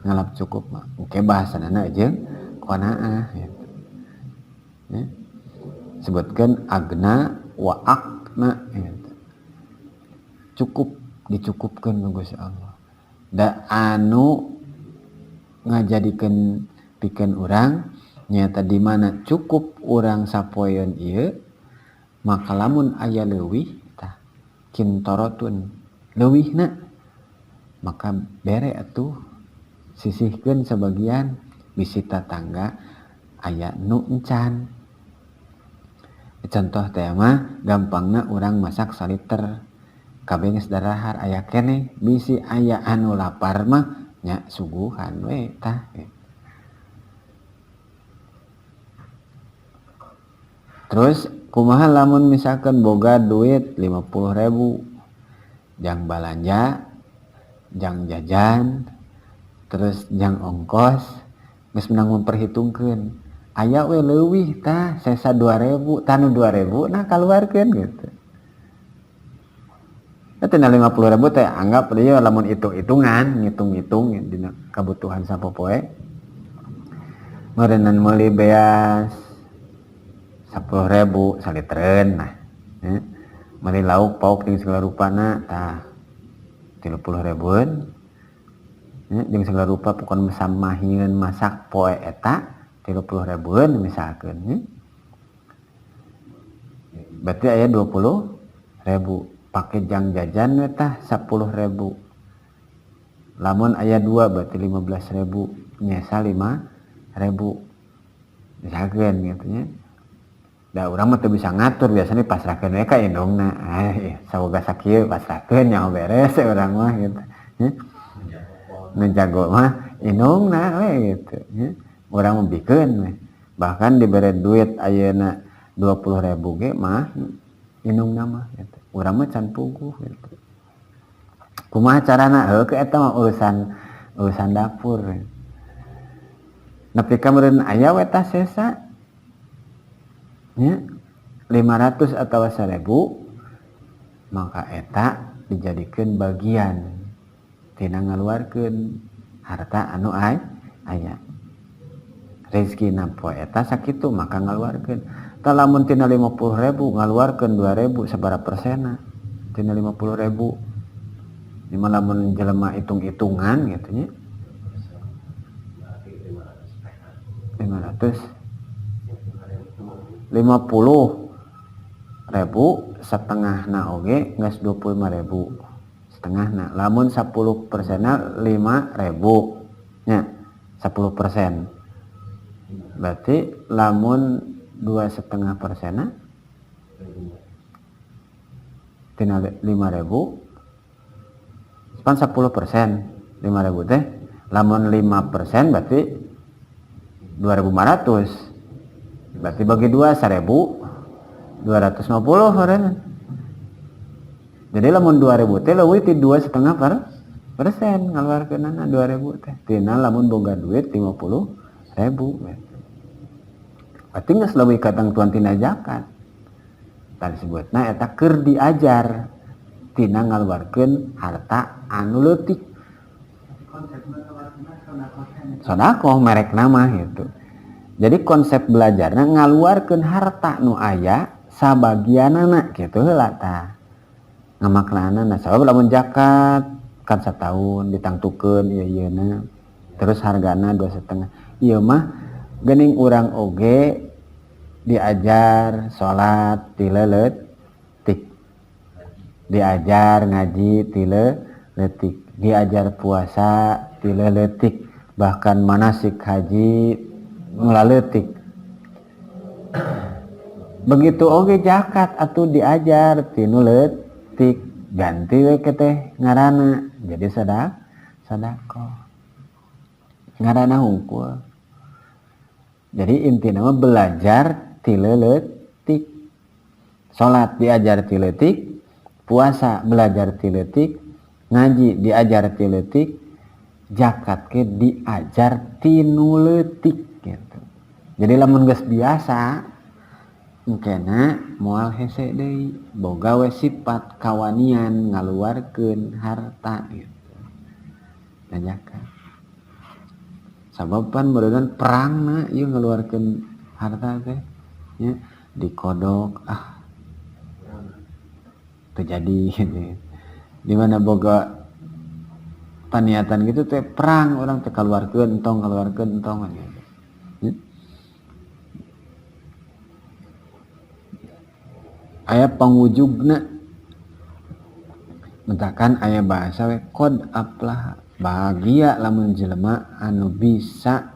Ngalap cukup mah engke bahasanana jeung qanaah gitu. Ya. Sebutkeun agna wa aqna gitu. Cukup dicukupkeun ku Gusti Allah. Da anu ngajadikeun pikeun urang nyaeta di mana cukup urang sapoeun ieu, maka lamun aya leuwih tah kintorotun leuwihna maka bere atuh, sisihkeun sebagian bisi tatangga aya nu encan. Contoh teh mah gampangna urang masak saliter kabeh geus darahar aya keneh, bisi aya anu lapar mah nya suguhan we tah. Terus kumaha lamun misalkan boga duit 50.000 jang balanja, jang jajan, terus jang ongkos, geus menang memperhitungkeun. Aya we leuwih tah sesa 2.000, tah nu 2.000 nah kaluarkeun gitu. Eta tina 50.000 teh anggap deui lamun hitung-hitungan, ngitung-ngitung dina kabutuhan sapopoe. Meureunnan meuli beas 10.000 salitereun nah. Ya. Meuli lauk pauk jeung segala rupana tah 30.000-eun. Ya, jeung segala rupa pokona samahieun masak poe eta 30.000-eun misalkeun ya. Berarti aya 20.000. Pake jang jajan we tah 10.000. Lamun aya 2 berarti 15.000, nyesa 5.000. Misalkeun gitu nya. Da urang mah teu bisa ngatur, biasanya pasrahkeun we ka indungna. Saboga sakieu pasrahkeun nyaho beres urang mah gitu. Ya. Nu jago mah indungna we gitu nya. Urang mah bikeun we. Bahkan dibere duit ayeuna 20.000 ge mah indungna mah gitu. Urang mah can puguh gitu. Kumaha carana? Heuh ke eta mah urusan dapur. Nepi ka meureun aya we tah sesa. Ya, 500 atawa 1.000 maka eta dijadikeun bagian tina ngaluarkeun harta anu aya. Rezekina poe eta sakitu maka ngaluarkeun. Tah lamun tina 50.000 ngaluarkeun 2.000 sabaraha persenna? Tina 50.000 Di mana lamun jelema hitung-hitungan gitu nya. 550.000 setengahna oge geus 25.000 setengahna. Lamun 10%-na 5.000 nya, 10%. Berarti lamun 2,5%-na tina 5.000 pan 10% 5.000 teh. Lamun 5% berarti 2.500. Berarti bagi 2 1.250 meureun. Jadi lamun 2.000 teh leuwih ti 2,5% ngaluarkeunana 2.000 teh. Tina lamun boga duit 50.000. Berarti geus leuwih katangtuan tina zakat. Tadi disebutna eta keur diajar tina ngaluarkeun harta anu leutik. Sodakoh merek nama gitu. Jadi konsep belajarna ngaluarkeun harta nu aya sabagianana gitu heula tah. Ngamaknaanana sabab lamun zakat kan satahun ditangtukeun ieu ieuna. Terus hargana 2,5. Ieu mah geuning urang oge diajar salat ti leutik, diajar ngaji ti leutik, diajar puasa ti leutik, bahkan manasik haji mula leutik. Begitu oge zakat atuh diajar ti nu leutik, ganti we teh ngaranna jadi sedekah. Ngaranna hungkul. Jadi intina mah belajar ti leutik. Salat diajar ti leutik, puasa belajar ti leutik, ngaji diajar ti leutik, zakat ke diajar ti nu leutik gitu. Jadi lamun geus biasa engkena moal hese deui, boga we sifat kawanian ngaluarkeun harta gitu. Nah, zakat. Sabab pan meureunnan perangna ieu ngaluarkeun harta teh nya dikodok ah terjadi gitu. Di mana boga paniatan gitu teh perang orang teh kaluarkeun entong gitu. Ya. Aya pangwujugna mentakan aya bahasa we qad aflah, bahagia lamun jelema anu bisa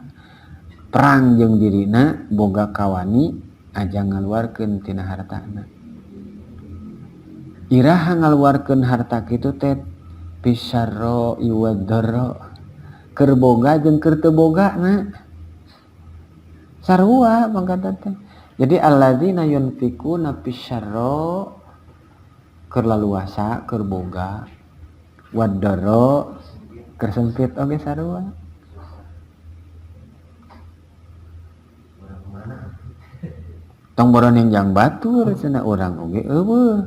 perang jeung dirina boga kawani aja ngaluarkeun tina hartana. Iraha ngaluarkeun harta kitu teh pisarro iwadoro, keur boga jeung keur teu bogana sarua pangkatan teh. Jadi alladzina yunfikuna fisarro keur laluasa keur boga, wadoro keur sempit oge sarua. Tong boroning jang batur cenah urang oge eueuh.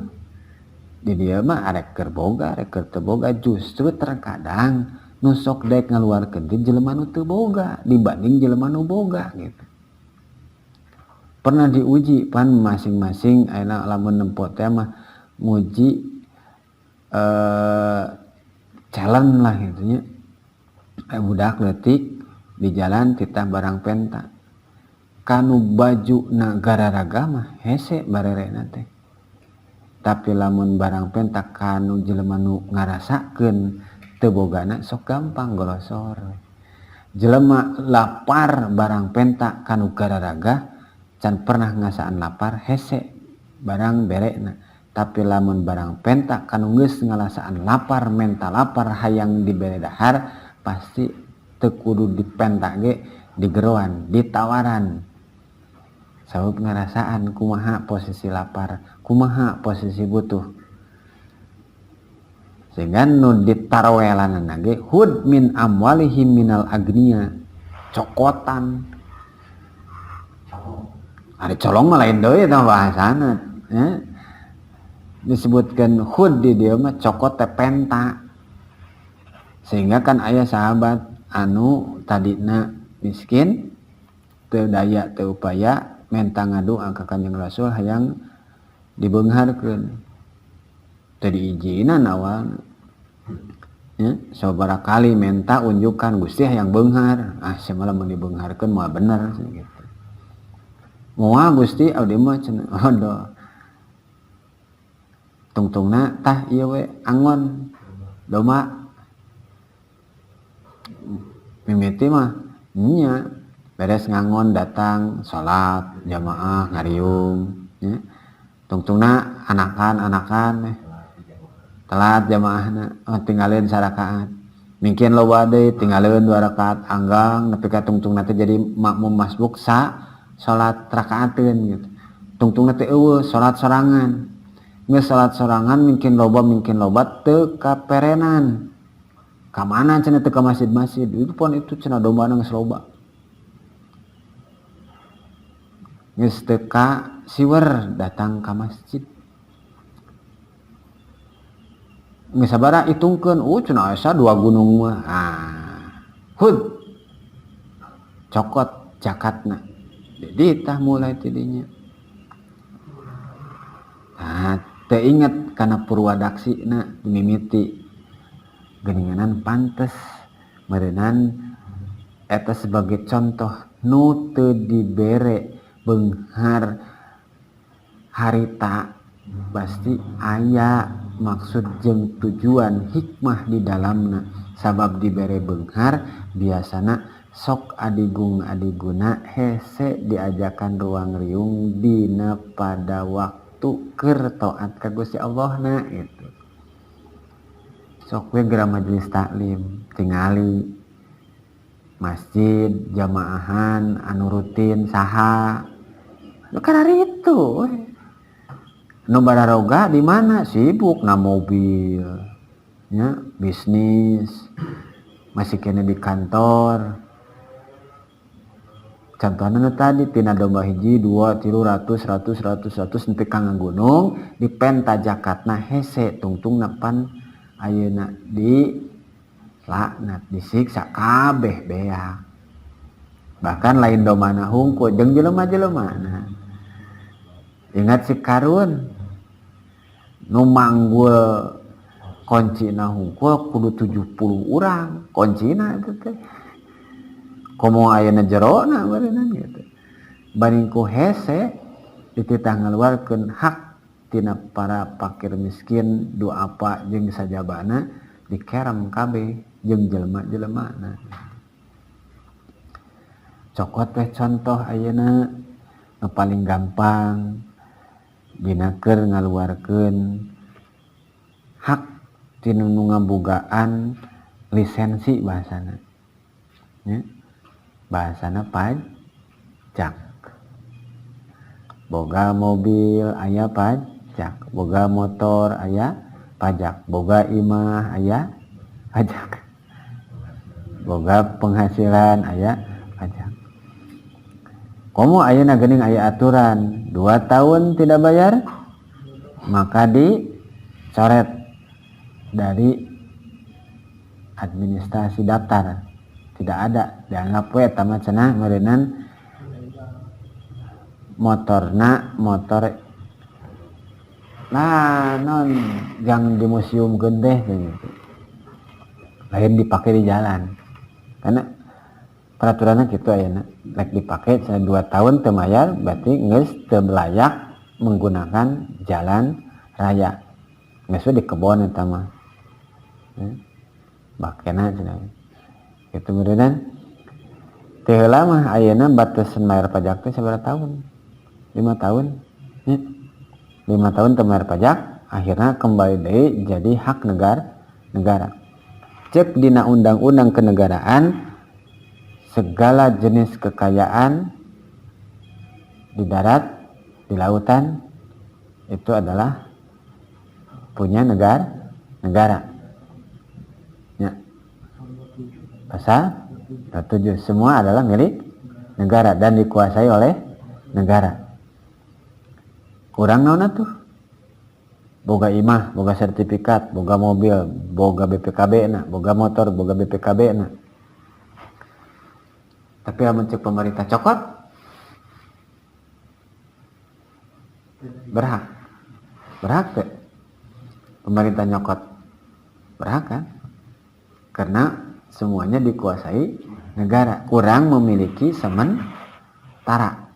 Di dieu mah arek keur boga arek keur teu boga, justru terkadang nu sok daek ngaluarkeun teh jelema nu teu boga dibanding jelema nu boga gitu. Pernah diuji pan masing-masing ayeuna lamun nempo teh mah nguji challenge lah gitu nya. Budak leutik di jalan titah barang penta. Kanu baju na gararaga mah hese barerena teh. Tapi lamun barang penta kanu jelema nu ngarasakeun teu bogana sok gampang golosor. Jelema lapar barang penta kanu gararaga can pernah ngasaan lapar hese barang berekna. Tapi lamun barang penta kanu geus ngalasaan lapar menta lapar hayang dibere dahar pasti teu kudu dipenta ge digeroan ditawaran. Sabab ngarasaan kumaha posisi lapar, kumaha posisi butuh. Sehingga nu ditarowelanana ge hud min amwalihim minal agnia, cokotan. Ari colong mah lain deui eta bahasana, ya. Disebutkan hud di dieu mah cokot teh penta. Sehingga kan aya sahabat anu tadina miskin, teu daya teu upaya menta ngadoa ka Kanjeng Rasul hayang dibeungharkeun. Teu diijinan awalna. Ya, sababaraha kali menta unjukan Gusti hayang beunghar. Ah, sia mah lamun dibeungharkeun moal bener gitu. Moal Gusti abdi mah cenah. Aduh. Tungtungna tah ieu we angon domba. Mimiti mah nya beres ngangon datang salat jamaah ngariung nya. Tungtungna anakan-anakan telat jamaahna, oh, tinggalin sarakaat. Mungkin loba deui tinggalin 2 rakaat anggang nepi ka tungtungna teh jadi makmum masbuk sa salat rakaateun gitu. Tungtungna teh eueuh salat sorangan. Geus salat sorangan mungkin loba teu kaperenan. Ka mana cenah teu ka masjid-masjid. Itu pon itu cenah dombana geus loba. Geus teu ka siwer datang ka masjid. Geus sabaraha hitungkeun, cenah asa 2 gunung mah. Ah, hud. Cokot jakatna. Jadi tah mulai tidinya. Nah, teu inget kana purwadaksina mimiti geuninganan pantes meureunnan eta sebagai contoh nu teu dibere beunghar harita pasti aya maksud jeung tujuan hikmah di dalamna. Sabab dibere beunghar biasana sok adigung adiguna hese diajakan ruang riung dina pada waktu keur taat ka Gusti Allahna gitu. Sok we geura majelis taklim tingali masjid jamaahan anu rutin saha nu kararitu we. Nu bararoga di mana sibuk na mobil nya bisnis masih kena di kantor. Contohna nu tadi tina domba hiji 2 3 ratus ratus ratus ratus nepi ka gunung dipenta jakatna hese tungtungna pan ayeuna di laknat disiksa kabeh beak. Bahkan lain dombana hungkul jeung jelema-jelemana. Ingat si Karun nu manggul kuncina hungkul kudu 70 urang kuncina itu teh. Komo ayeuna jerona meureunnan gitu. Banding ku hese dititah ngaluarkeun hak tina para fakir miskin duafa jeung sajabana dikerem kabeh jeung jelema-jelemana. Cokot teh contoh ayeuna nu paling gampang dina keur ngaluarkeun hak tina nu ngabogaan lisensi bahasana. Nya. Bahasana pajak. Boga mobil aya pajak, boga motor aya pajak, boga imah aya pajak, boga penghasilan aya pajak. Komo ayeuna geuning aya aturan 2 tahun tidak bayar maka dicoret dari administrasi daftar. Tidak ada, dianggap we eta mah cenah meureunnan motorna motor nah non jang di museum teh gitu. Lain dipake di jalan. Karena peraturannya gitu ayeuna, rek dipake cenah 2 tahun teu mayar berarti geus teu layak menggunakan jalan raya. Geus we di kebon eta mah. Bakena cenah. Itu meureunnan teu heula mah ayeuna batasan bayar pajak teh sabaraha tahun? 5 tahun. Ya. 5 tahun teu bayar pajak, akhirnya kembali deui jadi hak negara. Cek dina undang-undang kenegaraan segala jenis kekayaan di darat, di lautan itu adalah punya negara. Ya. Pasal 27 semua adalah milik negara dan dikuasai oleh negara. Kurang naon atuh? Boga imah, boga sertifikat, boga mobil, boga BPKB na, boga motor, boga BPKB na. Tapi lamun cek pemerintah cokot berhak. Berhak teh pemerintah nyokot. Berhak kan? Karena semuanya dikuasai negara. Kurang memiliki sementara.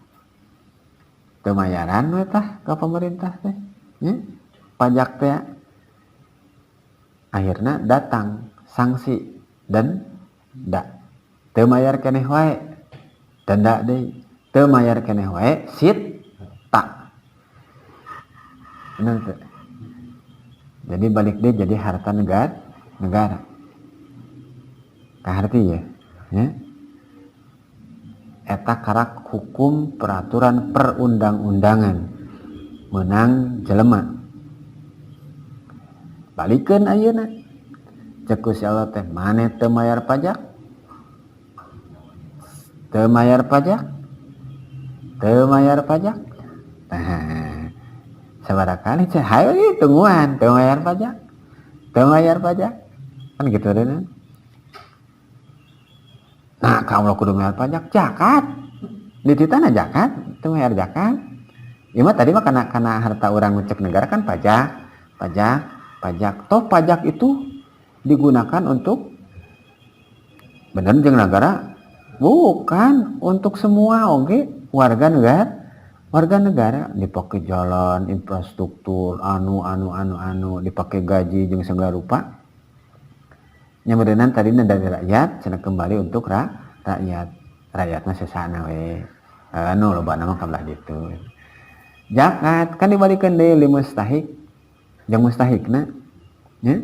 Teu mayaran we tah ka pemerintah teh. Ya? Pajak teh. Akhirnya datang sanksi dan denda. Teu mayar keneh wae. Denda deui. Teu mayar keneh wae sita. Bener teu? Jadi balik deui jadi harta negara. Kaharti ya, ya. Eta karak hukum peraturan perundang-undangan menang jelema. Balikeun ayeuna. Cek Gusti Allah teh maneh teu mayar pajak? Teu mayar pajak? Teu mayar pajak? Nah, sabaraha kali cek hayo ieu tungguan teu mayar pajak? Teu mayar pajak? Kan gitu deh. Nah, kamu kudu bayar pajak, zakat. Di tanah zakat, teu bayar zakat. Ieu mah tadi mah kana harta urang cek negara kan pajak, pajak, pajak. Toh pajak itu digunakan untuk bener jeung negara? Bukan, untuk semua oge warga negara. Warga negara dipakai jalan, infrastruktur, anu anu anu anu, dipakai gaji jeung segala rupa. Nya meureunan tadina dari rakyat cenah kembali untuk rakyat. Rakyatna sesana we. Anu loba mah ka belah ditu. Zakat kan dibalikeun deui li mustahik. Jeung mustahikna nya.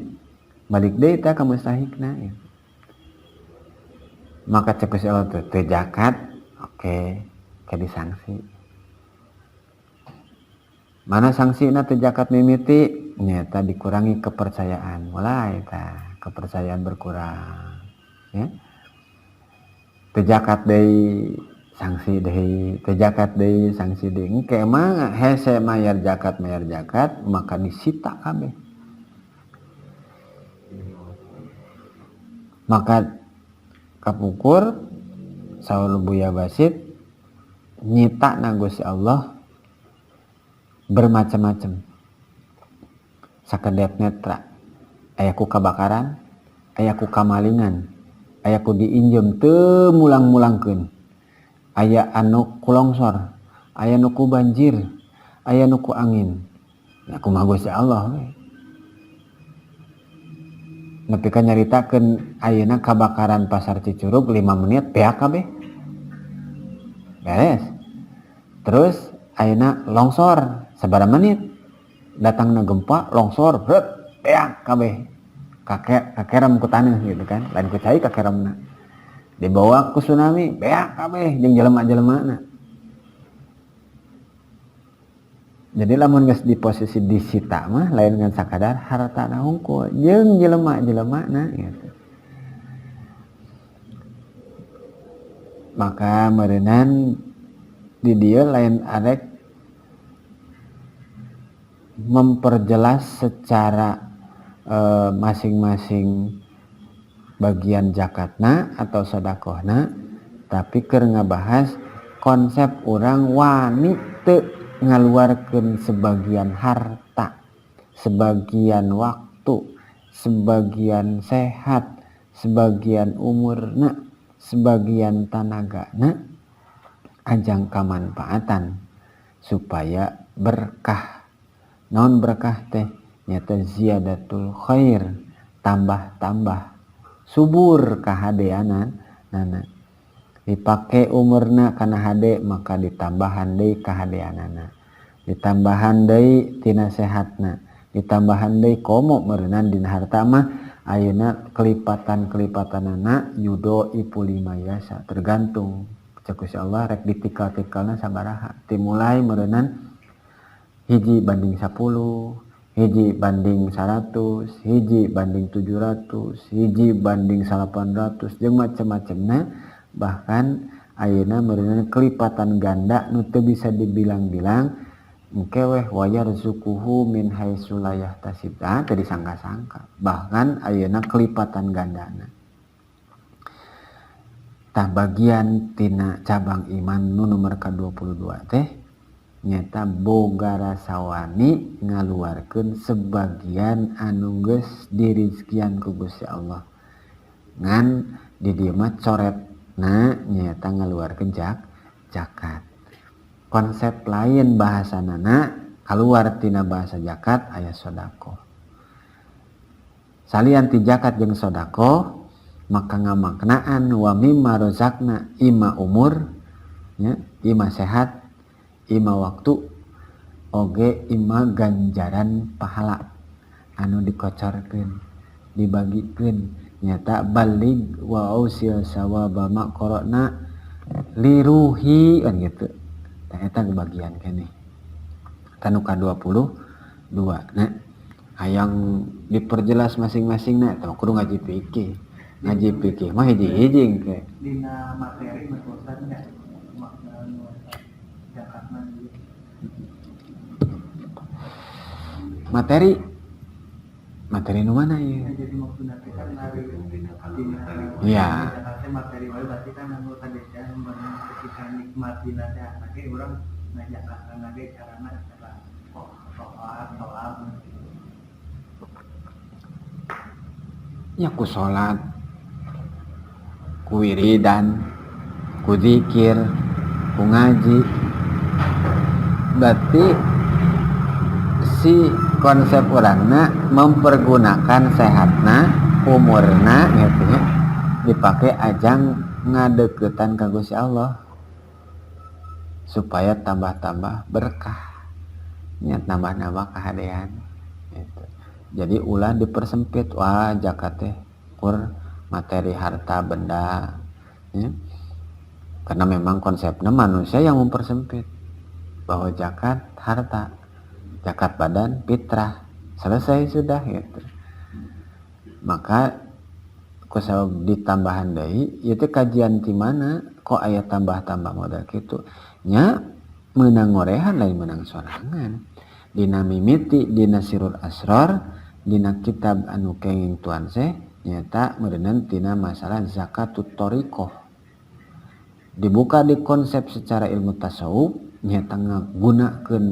Balik deui tah ka mustahikna ya. Maka cek Gusti Allah teh teu zakat, oke, ke disangsi. Mana sangsina teu zakat mimiti? Nyata dikurangi kepercayaan. Mulai tah kepercayaan berkurang ya. Teu zakat deui sanksi deui, teu zakat deui sanksi deui. Engke mah hese mayar zakat maka disita kabeh. Maka kapungkur saur Buya Basit nyita na Gusti Allah bermacam-macam. Sakedep netra aya ku kabakaran, aya ku kamalingan, aya ku diinjem teu mulang-mulangkeun, aya anu ku longsor, aya nu ku banjir, aya nu ku angin. Ya kumaha Gusti Allah we. Nepi ka nyaritakeun ayeuna kabakaran pasar Cicurug 5 menit beak kabeh. Beres. Terus ayeuna longsor sabaraha menit datangna gempa longsor brek beak kabeh. Kakerem ku taneuh gitu kan, lain ku cai kakeremna. Dibawa ku tsunami beak kabeh jeung jelema-jelemana. Jadi lamun geus di posisi disita mah lain ngan sakadar hartana hungkul jeung jelema-jelemana gitu. Maka meureunan di dieu lain arek memperjelas secara masing-masing bagian zakatna atau sedekahna, tapi keur ngabahas konsep urang wani teu ngaluarkeun sebagian harta, sebagian waktu, sebagian sehat, sebagian umurna, sebagian tanagana ajang kamanfaatan supaya berkah. Naon berkah teh? Nyata ziyadatul khair, tambah-tambah subur kahadeanan nana. Dipake umurna kana hade maka ditambahan deui kahadeanana, ditambahan deui tina sehatna, ditambahan deui komo meureunan dina harta mah ayeuna kelipatan-kelipatanana yudo ipu lima yasa, tergantung cek Gusti Allah rek ditikal-tikalna sabaraha. Dimulai meureunan 1 banding 10, 1 banding 100, 1 banding 700, 1 banding 800 jeung macem-macemna. Bahkan ayeuna meureunan kelipatan ganda nu teu bisa dibilang-bilang engke weh wayarzuquhu min haitsu la yahtasib. Ah, teu disangka-sangka. Bahkan ayeuna kelipatan gandana. Tah bagian tina cabang iman nu nomor ka-22 teh Nyata boga rasa wani ngaluarkeun sebagian anu geus dirizkian ku Gusti Allah. Ngan di dieu mah coretna nyaeta ngaluarkeun zakat. Konsep lain bahasanana kaluar tina bahasa zakat aya sedekah. Salian ti zakat jeung sedekah maka ngamaknaan wa mimma razaqna ima umur nya, ima sehat, ima waktu, oge ima ganjaran pahala anu dikocorkeun, dibagikeun nyata balig wa ausil sawaba ma qara'na liruhi kan gitu. Tah eta kebagian keneh. Tanu ka 22. Nah, hayang diperjelas masing-masing na tah kudu ngaji fikih. Ngaji fikih mah hiji-hiji engke. Dina materi mah Ustaz nya makna nu zakatna ieu. Materi materi nu mana ieu? Ya, jadi maksudna teh kan ari dina Iya. zakat teh materi wae berarti kan anu tadi teh ketika nikmat dina sehat ge urang ngajakatna ge carana cara sholat, sholat. Ya ku sholat, ku wiridan, ku zikir, ku ngaji. Berarti si konsep orangna mempergunakan sehatna, umurna gitu nya, dipakai ajang ngadeukeutan ka Gusti Allah supaya tambah-tambah berkah, nya tambah-tambah kahadean gitu. Jadi ulah dipersempit, wah zakat teh kur materi harta benda ya. Karena memang konsepnya manusia yang mempersempit bahwa zakat harta, zakat badan fitrah, selesai sudah gitu. Maka kusabab ditambahan deui ieu teh kajian ti mana kok aya tambah-tambah modal kitu nya, meunang ngorehan lain meunang sorangan. Dina mimiti dina Sirul Asrar dina kitab anu kenging Tuan Syekh nyata meureunan tina masalah zakatut thariqah dibuka di konsep secara ilmu tasawuf nyata ngagunakeun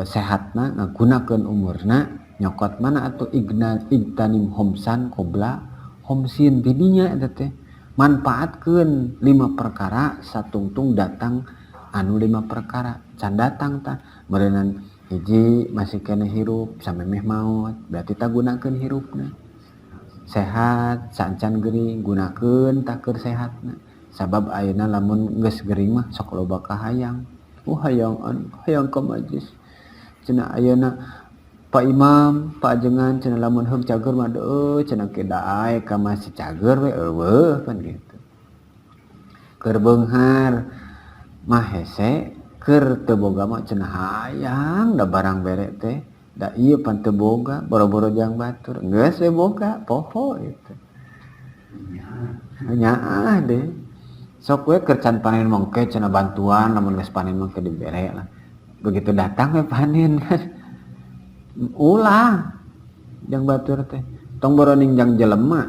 sehatna, ngagunakeun umurna, nyokot mana atuh igtanim homsan qobla homsin tidinya eta teh manfaatkeun 5 perkara satungtung datang anu 5 perkara can datang tah meureunan hiji masih keneh hirup samemeh maot berarti tah gunakeun hirupna, sehat saencan gering gunakeun tah keur sehatna, sabab ayeuna lamun geus gering mah sok loba kahayang, oh hayang anu hayang ka majlis cenah ayeuna Pak Imam Pak Ajengan cenah lamun heug cager mah deuh cenah ke dae ka masih cager we eueuh pan gitu. Keur beunghar mah hese, keur teu boga mah cenah hayang da barang bere teh da ieu pan teu boga boro-boro jang batur geus we boga poho gitu. Nyaah deh. Sok we keur can panen mangke cenah bantuan lamun geus panen mangke dibere lah. Begitu datang we panen kan. Ulah jang batur teh tong boroning jang jelema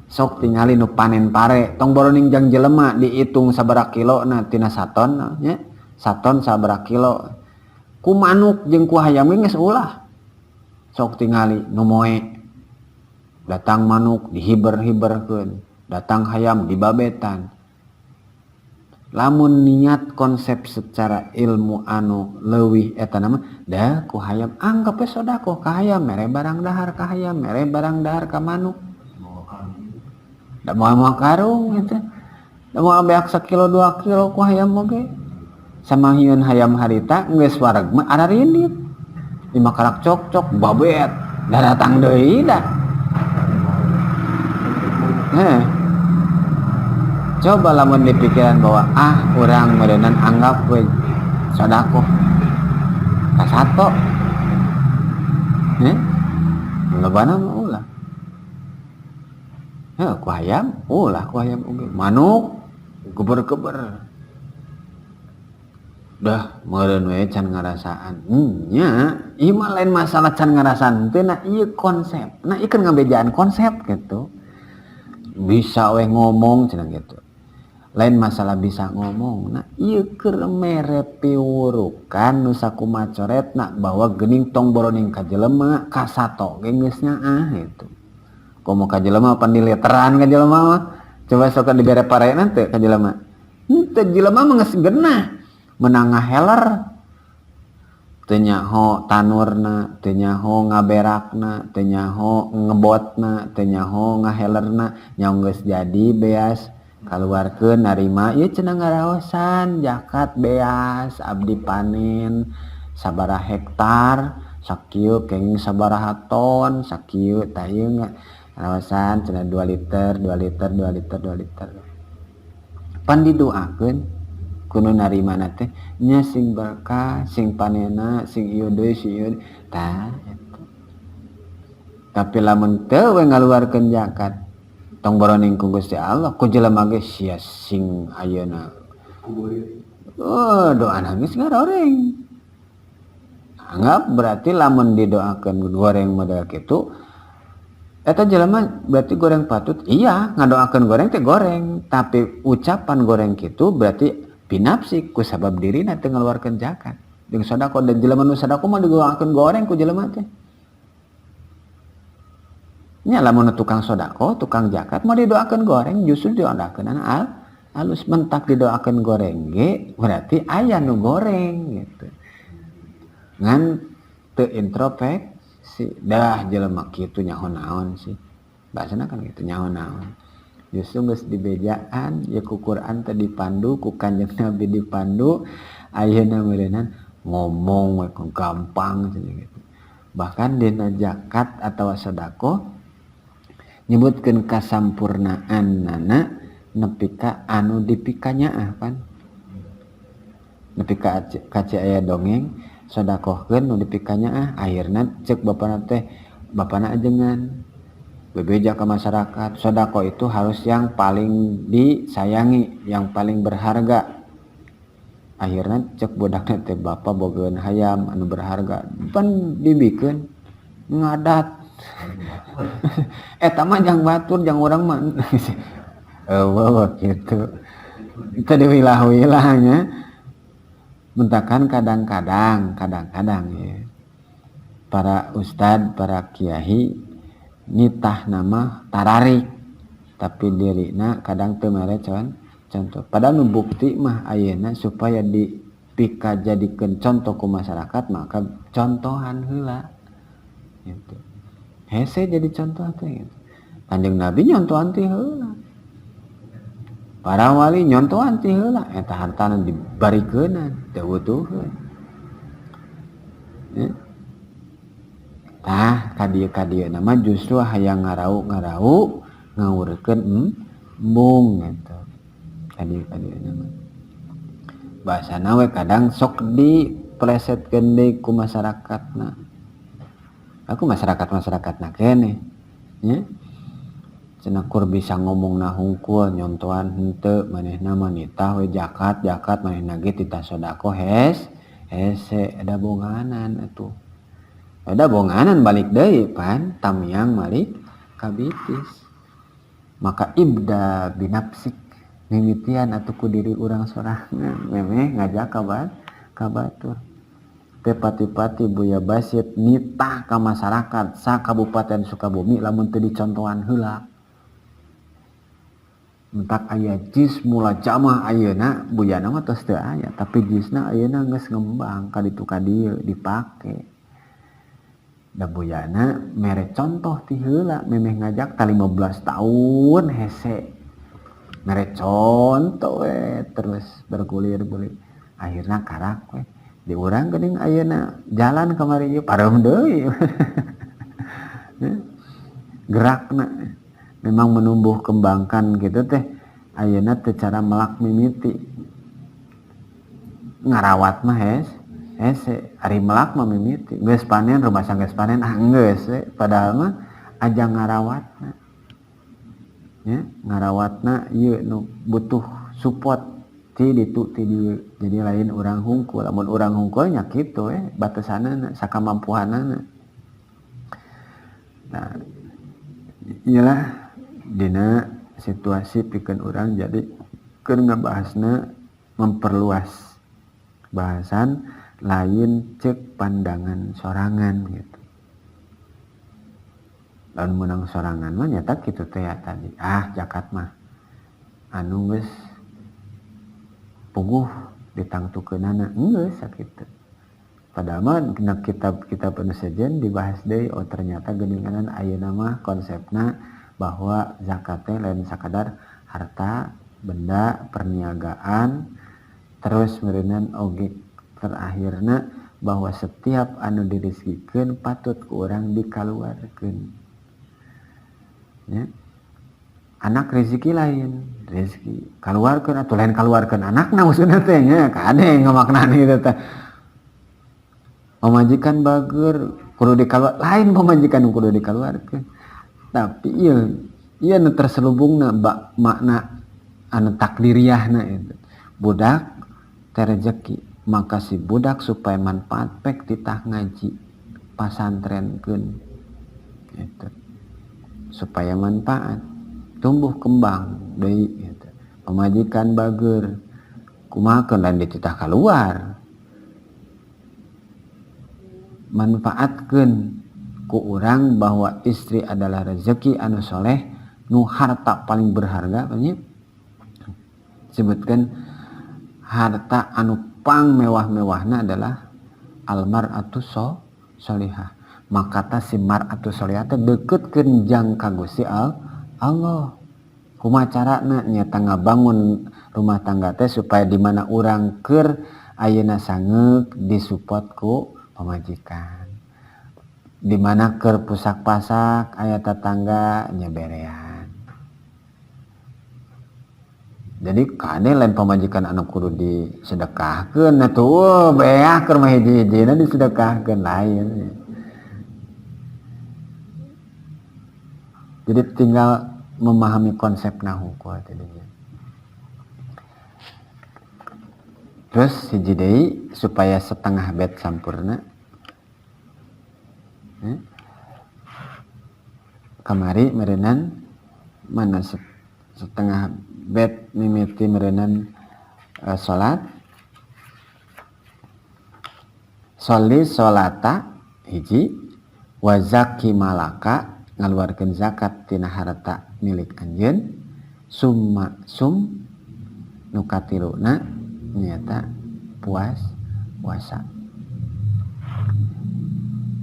sok tingali nu panen pare tong boroning jang jelema dihitung sabaraha kilo na tina saton nya, saton sabaraha kilo ku manuk jeung ku hayam ge geus ulah. Sok tingali nu moe datang manuk dihiber-hiberkeun, datang hayam dibabetan. Lamun niat konsep secara ilmu anu leuwih eta nama da ku hayam anggap we sedekah ka hayam mere barang dahar ka hayam mere barang dahar ka manuk da moal karung gitu da moal beak sakilo 2 kilo ku hayam oge sama hieun hayam harita geus wareg mah ararinit lima karak cok-cok babet da datang deui da. Heh. Coba lamun dipikiran bahwa urang meureunan anggap we sedekah ka sato. Heh. Lobana mah ulah. Heh, ku hayam ulah ku hayam oge. Manuk geber-geber. Dah meureun we can ngarasaan. Nya, ieu mah lain masalah can ngarasaan teh nah ieu konsep. Nah ieu kan ngabejaan konsep gitu. Bisa we ngomong cenah gitu. Lain masalah bisa ngomong, nah ieu keur mere piwurukan nu sakumaha coretna bahwa geuning tong boroning ka jelema, ka sato ge geus nyaah gitu. Komo ka jelema, pan dileteran ka jelema mah. Coba sok dibere parena teu ka jelema? Henteu, jelema mah geus genah menang ngaheler, teu nyaho tanurna, teu nyaho ngaberakna, teu nyaho ngebotna, teu nyaho ngahelerna, nyaho geus jadi beas kaluarkeun, narima ieu cenah, ngaraosan zakat beas abdi panen sabaraha hektar, sakieu kenging sabaraha ton, sakieu. Tah, ieu ngaraosan cenah 2 liter, 2 liter, 2 liter, 2 liter. Pan didoakeun ku nu narimana teh nya, sing berkah, sing panena, sing ieu deui, sing ieu. Tah eta. Tapi lamun teu we ngaluarkeun zakat, tong boroning ku Gusti Allah, ku jelema ge sia sing ayeuna. Oh, doana geus ngaroreng. Anggap berarti lamun didoakeun goreng model kitu, eta jelema berarti goreng patut. Iya, ngadoakeun goreng teh goreng, tapi ucapan goreng kitu berarti binafsi ku sabab dirina teu ngaluarkeun zakat jeung sedekah. Dan jelema nu sedekah mah didoakeun goreng ku jelema teh nya. Lamun tukang sodako, tukang zakat mau didoakan goreng, justru didoakeun anak al alus mentak didoakan goreng ge berarti aya nu goreng gitu, ngan teu introspeksi. Dah, jelema kitu nyaho naon sih, bahasana kan gitu, nyaho naon. Justru geus dibejaan ya ku Quran teh, dipandu ku Kanjeng Nabi, dipandu. Ayeuna meureunnan ngomong we gampang gitu. Bahkan dina zakat atau sedekah nyebutkeun kasampurnaan nana nepi ka anu dipikanyaah. Pan nepi ka kaci aya dongeng sodakohkeun nu dipikanyaah. Akhirna cek bapana teh, bapana ajengan bebeja ke masyarakat, sodako itu harus yang paling disayangi, yang paling berharga. Akhirnya cek budaknya teh, "Bapak bogeun hayam anu berharga." Pan dibikeun ngadat, "Eta mah jang batur, jang urang mah eueuh," gitu. Itu diwilah-wilahnya. Mentakan kadang-kadang, kadang-kadang ya, para ustad, para kiai nitah nama tararik, tapi dirina kadang teu mere contoh. Padahal nu bukti mah ayeuna supaya dipika jadikeun contoh ku masyarakat, maka contohan heula gitu. Hese jadi contoh teh gitu. Kanjeng Nabi nyontohan ti heula, para wali nyontohan ti heula, eta hartana dibarikeunan, teu butuheun ya. Tah, ka dieu ka dieu nama justru hayang ngarau ngarau ngawurkeun embung gitu. Ka dieu ka dieu nama bahasana we kadang sok diplesetkeun deui ku masyarakatna, aku masyarakat masyarakatna keneh nya, cenah kur bisa ngomong na hungkul, nyontohan henteu, manehna mah nitah we zakat zakat, manehna ge titah sedekah hese. Ada bonganan atuh, ada bonganan balik deui, pan tamiang balik ka bitis. Maka ibda binafsik, mimitian atuh ku diri urang sorangan memeh ngajak ka batur teh. Pati-pati Buya Basit nitah ka masyarakat sa Kabupaten Sukabumi lamun teu dicontohan heula. Entak aya jis mula jamah ayeuna, Buyana mah tos teu aya, tapi jisna ayeuna geus ngembang ka ditu ka dieu dipake. Da Buyana mere contoh ti heula memeh ngajak ta 15 tahun hese mere contoh we terus bergulir-gulir, akhirna karak we di urang geuning. Ayeuna jalan kamari ieu pareum deui gerakna, memang menumbuh kembangkan gitu teh. Ayeuna teh cara melak mimiti, ngarawat mah hese, ari melak mah mimiti geus panen, rumah geus panen, ah geus we. Padahal mah ajang ngarawatna ya, ngarawatna ieu nu butuh support ti ditu ti dieu. Jadi lain urang hungkul. Lamun urang hungkul nya kitu we batasanana, sakamampuhanana. Nah, iyalah dina situasi pikeun urang jadi Keur ngabahasna memperluas bahasan lain cek pandangan sorangan gitu. Lamun meunang sorangan mah nyata kitu teh ya tadi. Ah zakat mah anu geus puguh ditangtukeunana geus sakitu. Padahal mah dina kitab-kitab anu sejen dibahas deui, oh ternyata geuninganan ayeuna mah konsepna bahwa zakat teh lain sakadar harta, benda, perniagaan, terus meureunan oge terakhirna bahwa setiap anu dirizkikeun patut ku urang dikaluarkeun. Ya. Anak rezeki lain, rezeki kaluarkeun atuh lain kaluarkeun anakna maksudna teh nya, kade ngamaknaan ieu teh. Pamajikan bager kudu dikaluar, lain pamajikan kudu dikaluarkeun. Tapi ieu ieu nu terselubungna makna anu takdiriahna itu. Budak teh rezeki, maka si budak supaya manfaat pek titah ngaji pasantrenkeun gitu. Supaya manfaat tumbuh kembang deui gitu. Pamajikan bager kumaha keun lain dititah kaluar. Manfaatkeun ku urang bahwa istri adalah rezeki anu soleh nu harta paling berharga nya. Sebutkan harta anu pang mewah-mewahna adalah almar'atu solihah. Maka ta si mar'atu solihah teh deketkeun jang ka Gusti Allah. Kumaha carana nyata ngabangun rumah tangga teh supaya di mana urang keur ayeuna sangeuk disupport ku pamajikan. Di mana keur pusak-pasak aya tetangga nya berean. Jadi kade lain pamajikan anu kudu disedekahkeun atuh beah keur mah hiji-hijina disedekahkeun lain. Jadi tinggal memahami konsep nahu tadinya. Terus hiji deui supaya setengah bed sampurna. Kamari meureunan mana setengah bed mimiti meureunan salat. Sholli sholata hiji wa zaki malaka ngaluarkeun zakat tina harta milik anjeun summa sum nu katiluna nyaeta puasa.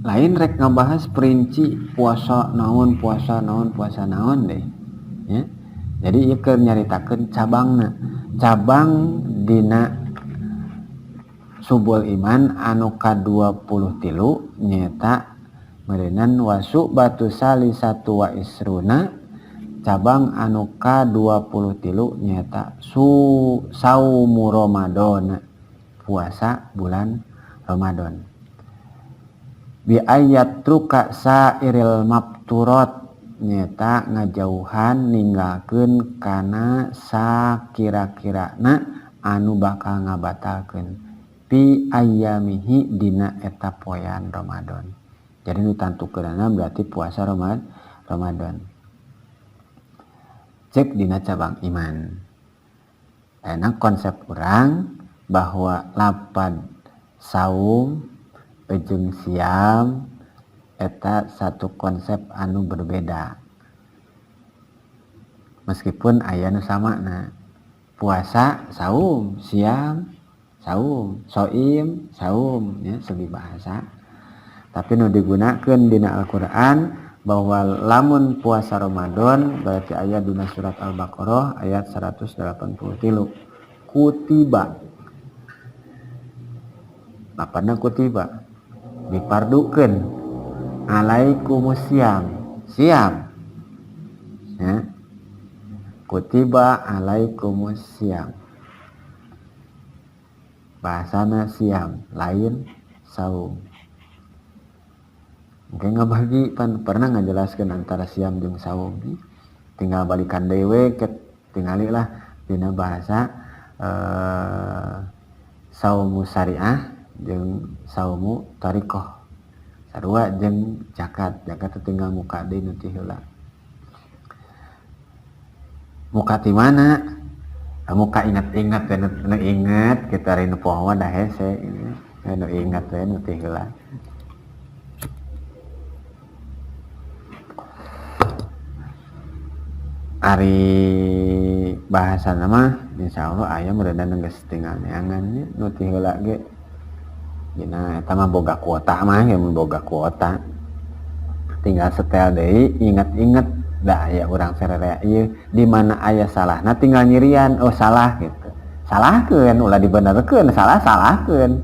Lain rek ngabahas perinci puasa naon puasa naon puasa naon deh ya. Jadi ieu keur nyaritakeun cabangna, cabang dina subul iman anu ka-23 nyaeta meureunan wasu batu sali satu wa isruna cabang anu ka-23 nyaeta saumu Ramadan, puasa bulan Ramadan. Bi ayat truka sairil mafturot nyaeta ngajauhan ninggalkeun kana sakira-kirana anu bakal ngabatalkeun pi ayyamihi dina eta poean Ramadan. Jadi nu tantukeunana berarti puasa Ramadan. Cek dina cabang iman. Enak konsep urang bahwa lapad saum jeung siam eta satu konsep anu berbeda. Meskipun aya nu samana. Puasa saum, siam saum, soim saum ya segi bahasa. Tapi nu digunakeun dina Al-Qur'an bahwa lamun puasa Ramadan berarti aya dina surat Al-Baqarah ayat 183. Kutiba. Lapanna kutiba dipardukeun alaikumus siam. Siam. Ya. Kutiba alaikumus siam. Bahasana siam, lain saum. Mungkin ngabagi pan pernah ngajelaskeun antara siam jeung saum. Tinggal balikan deui we tingali lah dina bahasa saumu syariah jeung saumu thariqah. Sarua jeung zakat, zakat teh tinggal muka deui nu ti heula. Muka ti mana? Kamu ka ingat-ingat we nu inget kita ari nu poho mah da hese nu ingat we nu ti heula. Ari bahasana mah insyaallah aya meureunna geus tinggal neangan nya nu ti heula ge dina eta mah boga kuota mah ge mun boga kuota tinggal setel deui inget-inget da aya urang sarerea ieu di mana aya salahna tinggal nyirian oh salah gitu salahkeun ulah dibenerkeun salah salahkeun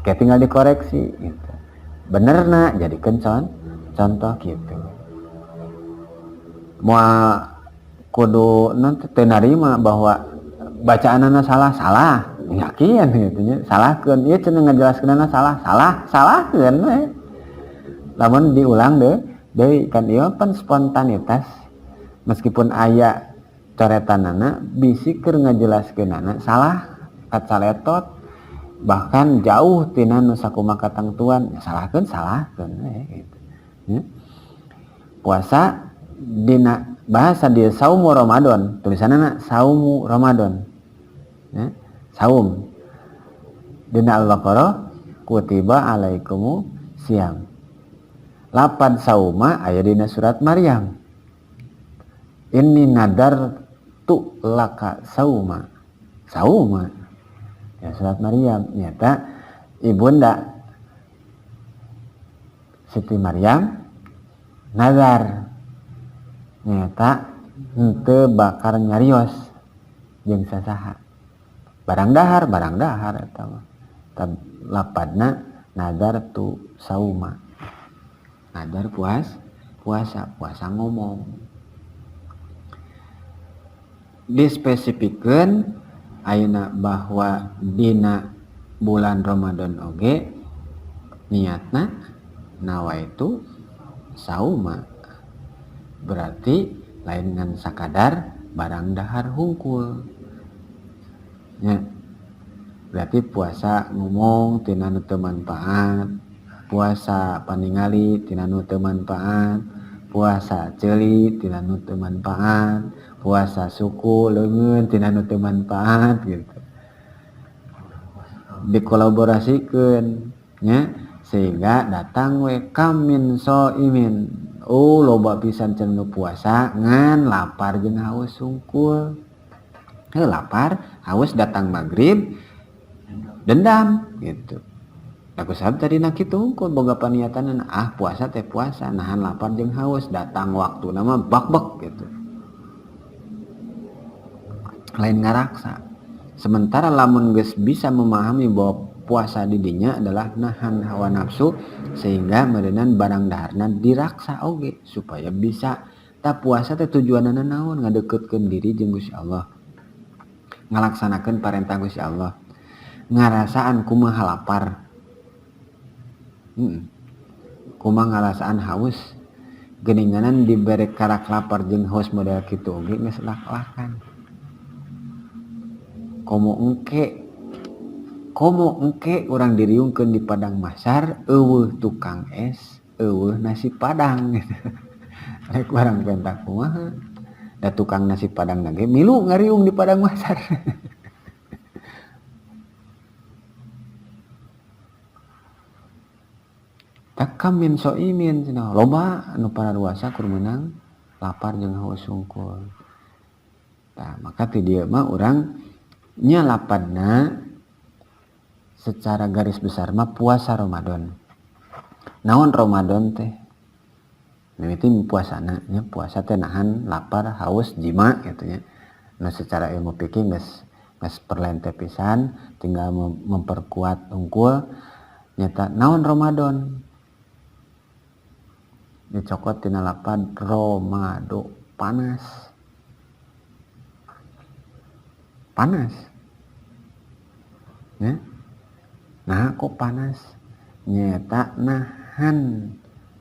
kayak tinggal dikoreksi gitu benerna jadikeun contoh gitu moal kudu non teu narima bahwa bacaanana salah salah yakin gitu nya salahkeun ieu cenah ngajelaskeunana salah salah salahkeun we lamun diulang deui kan ieu pan spontanitas meskipun aya coretanana bisi keur ngajelaskeunana salah kacaletot bahkan jauh tina nu sakumaha katangtuan ya salahkeun salahkeun we gitu ya. Puasa dina bahasa dia saumu Ramadan tulisanna saumu Ramadan ya, saum dina Al-Baqarah kutiba alaikumu siam lapad sauma aya dina surat Maryam inni nadar tu laka sauma sauma ya surat Maryam nyata ibunda Siti Maryam nazar nyata henteu bakar nyarios jeung sasaha barang dahar eta mah lapadna nazar tu sauma nazar puasa ngomong dispesifikeun ayeuna bahwa dina bulan Ramadan oge niatna nawaitu sauma berarti lain ngan sakadar barang dahar hungkul nya berarti puasa ngomong tina nu teu manfaat puasa paningali tina nu teu manfaat puasa ceuli tina nu teu manfaat puasa suku leungeun tina nu teu manfaat gitu dikolaborasikeun nya sehingga datang we kamin soimin oh loba pisan cenah nu puasa ngan lapar jeung haus sungkul heuh lapar haus datang magrib dendam gitu. Aku sabab tadi nak kitu hungkul boga paniatan ah puasa teh puasa nahan lapar jeung haus datang waktu nama bak-bak gitu. Lain ngaraksa. Sementara lamun geus bisa memahami bahwa puasa didinya adalah nahan hawa nafsu sehingga meureunan barang daharna diraksa oge supaya bisa ta puasa teh tujuanana naon ngadeukeutkeun diri jeung Gusti Allah. Ngalaksanakeun parentah Gusti Allah. Ngarasaan kumaha lapar. Kumaha ngarasaan haus. Geuninganan dibere karak lapar jeung haus model kitu oge geus lak-lakan. Komo engke urang diriungkeun di padang mahsyar eueuh tukang es, eueuh nasi padang gitu. Rek barang pentak kumaha? Da tukang nasi padang ge milu ngariung di padang mahsyar. Takam min soimin cenah loba anu pararuasa kur meunang lapar jeung haus sungkul. Tah maka ti dieu mah urang nya lapadna secara garis besar mah puasa Ramadan. Naon Ramadan teh? Mimiti puasana nya puasa teh nahan lapar, haus, jima gitu nya. Nah secara ilmu fikih geus perlente pisan tinggal memperkuat unggul nyata naon Ramadan. Dicokot tina lapad Romado panas. Panas. Ya. Nah kok panas? Nyata nahan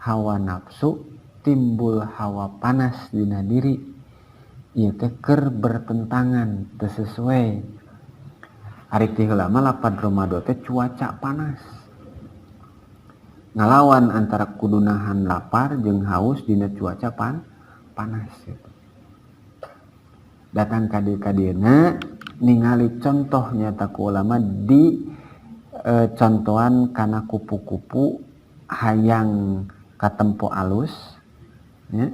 hawa nafsu timbul hawa panas dina diri. Ieu teh keur bertentangan, teu sesuai. Ari ti heula mah lapad Romado teh cuaca panas. Ngalawan antara kudu nahan lapar jeung haus dina cuaca panas gitu. Datang ka dieu kadieuna ningali contoh nyata ku ulama di contohan kana kupu-kupu hayang katempo alus nya,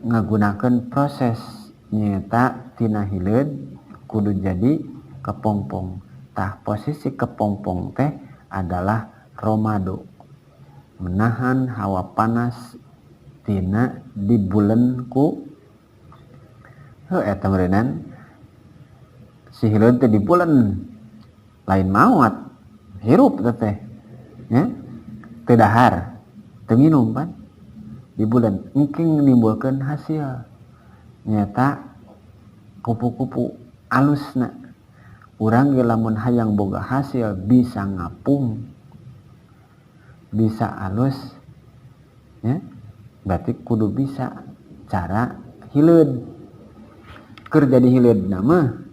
ngagunakeun proses nyata tina hileud kudu jadi kepompong. Tah, posisi kepompong teh adalah romado, menahan hawa panas tina dibulen ku heuh eta meureunnan si hileud teh dibulen, lain maot, hirup teh nya, teu dahar, teu nginum, pan dibulen engke nimbulkeun hasil nyata kupu-kupu alusna. Urang ge lamun hayang boga hasil bisa ngapung, bisa alus ya, berarti kudu bisa cara hileud. Keur jadi hileud mah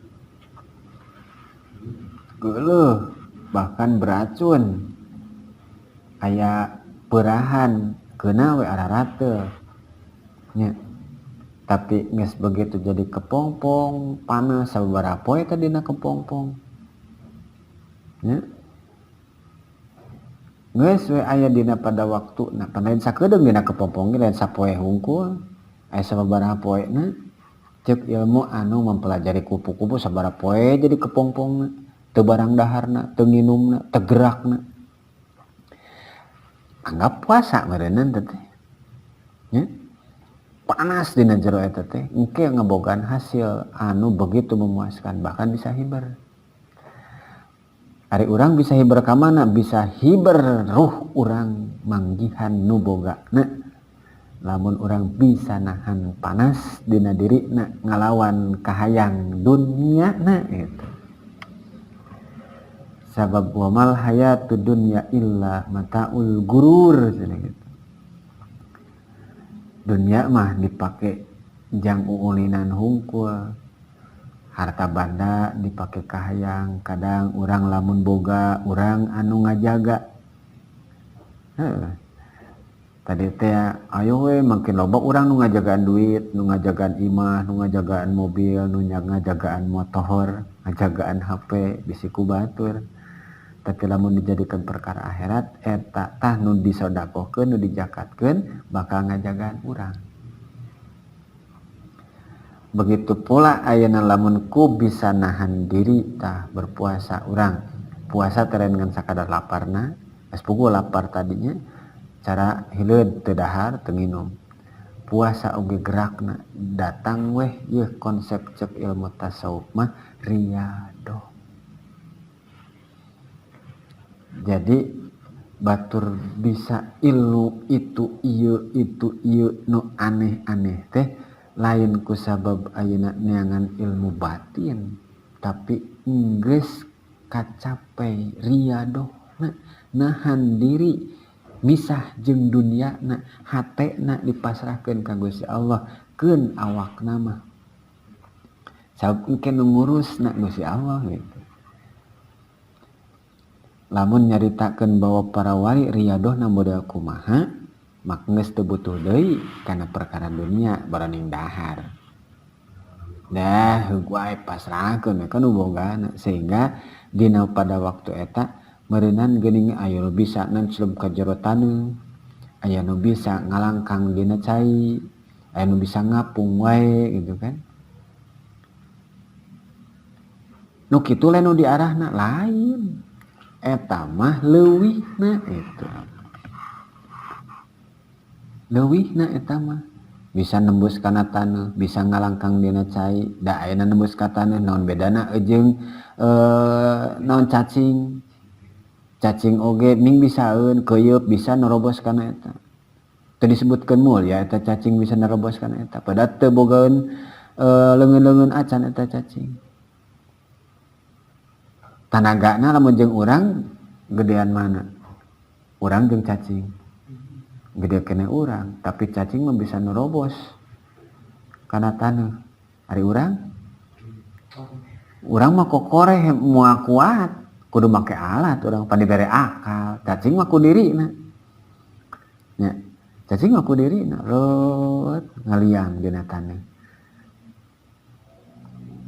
geuleuh, bahkan beracun, aya peurahan keuna we ararateul nya. Tapi geus begitu jadi kepompong, panas sababaraha poe teh dina kepompong nya, geus we aya dina pada waktu. Nah, pan lain sakedeung dina kepompong ge, lain sapoe hungkul, aya sababaraha poena. Ceuk ilmu anu mempelajari kupu-kupu, sabaraha poe jadi kepompongna teu barang daharna, teu nginumna, teu gerakna, anggap puasa meureunnan teh nya. Panas dina jero eta teh engke ngebogaan hasil anu begitu memuaskan, bahkan bisa hiber. Ari urang bisa hiber ka mana? Bisa hiber ruh urang manggihan nu bogana lamun urang bisa nahan panas dina diri na, ngalawan kahayang dunia na gitu. Sabab wamal hayatud dunya illa mataul gurur cenah gitu. Dunia mah dipake jang uulinan hungkul, harta banda dipake kahayang. Kadang urang lamun boga, urang anu ngajaga. Heuh, tadi teh ayo we makin loba urang nu ngajagaan duit, nu ngajagaan imah, nu ngajagaan mobil, nu ngajagaan motor, ngajagaan HP, bisi ku batur. Tapi lamun dijadikan perkara akhirat, eta tah nu disodakohkeun, nu dijakatkeun bakal ngajagaan urang. Begitu pula ayeuna lamun ku bisa nahan diri, tah berpuasa urang. Puasa teh lain ngan sakadar laparna, geus puguh lapar tadinya, cara hileud teu dahar, teu nginum. Puasa oge gerakna, datang weh yeuh konsep cek ilmu tasawuf mah riyadoh. Jadi batur bisa ilmu itu ieu itu ieu nu aneh-aneh teh lain ku sabab ayeuna neangan ilmu batin, tapi geus kacapai riyadohna, nahan diri misah jeung duniana, hatena dipasrahkeun ka Gusti Allah, keun awakna mah sabab engke nu ngurusna Gusti Allah gitu. Lamun nyaritakeun bahwa para wali riyadohna model kumaha, maka geus teu butuh deui kana perkara dunia baraning dahar. Dah heug wae pasrahkeun we ka nu bogana, sehingga dina pada waktu eta meureunan geuning aya nu bisa nancleb ka jero taneuh, aya nu bisa ngalangkang dina cai, aya nu bisa ngapung wae gitu kan. Nu kitu lain nu diarahna, lain. Eta mah leuwihna itu. Leuwihna eta mah bisa nembus kana taneuh, bisa ngalangkang dina cai, da ayeuna nembus ka taneuh naon bedana jeung naon cacing. Cacing oge ming bisaeun keuyeup bisa nerobos kana eta. Teu disebutkeun mulia eta cacing bisa nerobos kana eta, padahal teu bogaeun leungeun-leungeun acan eta cacing. Tanagana lamun jeung urang gedean mana? Urang jeung cacing. Gede kene urang, tapi cacing mah bisa nerobos kana taneuh. Ari urang? Urang mah kokoreh moal kuat, kudu make alat urang pan dibere akal. Cacing mah ku dirina. Nya, cacing mah ku dirina reut ngaliang dina taneuh.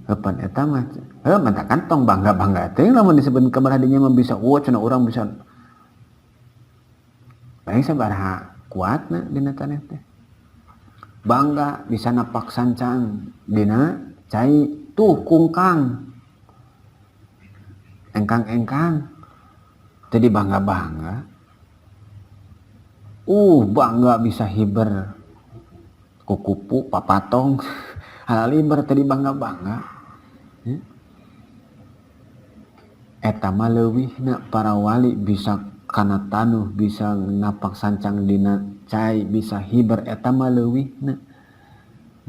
Pan eta mah heuh, matakan tong bangga-bangga teh lamun disebut ka dinya mah bisa, oh cenah urang bisa paling sabaraha kuatna dina taneh teh. Bangga bisa napak sancang dina cai, tuh kungkang engkang-engkang, jadi bangga-bangga. Bangga bisa hiber kukupu papatong halaliber, tadi bangga-bangga ya. Eta mah leuwihna para wali bisa kana tanuh, bisa napak sancang dina cai, bisa hiber, eta mah leuwihna.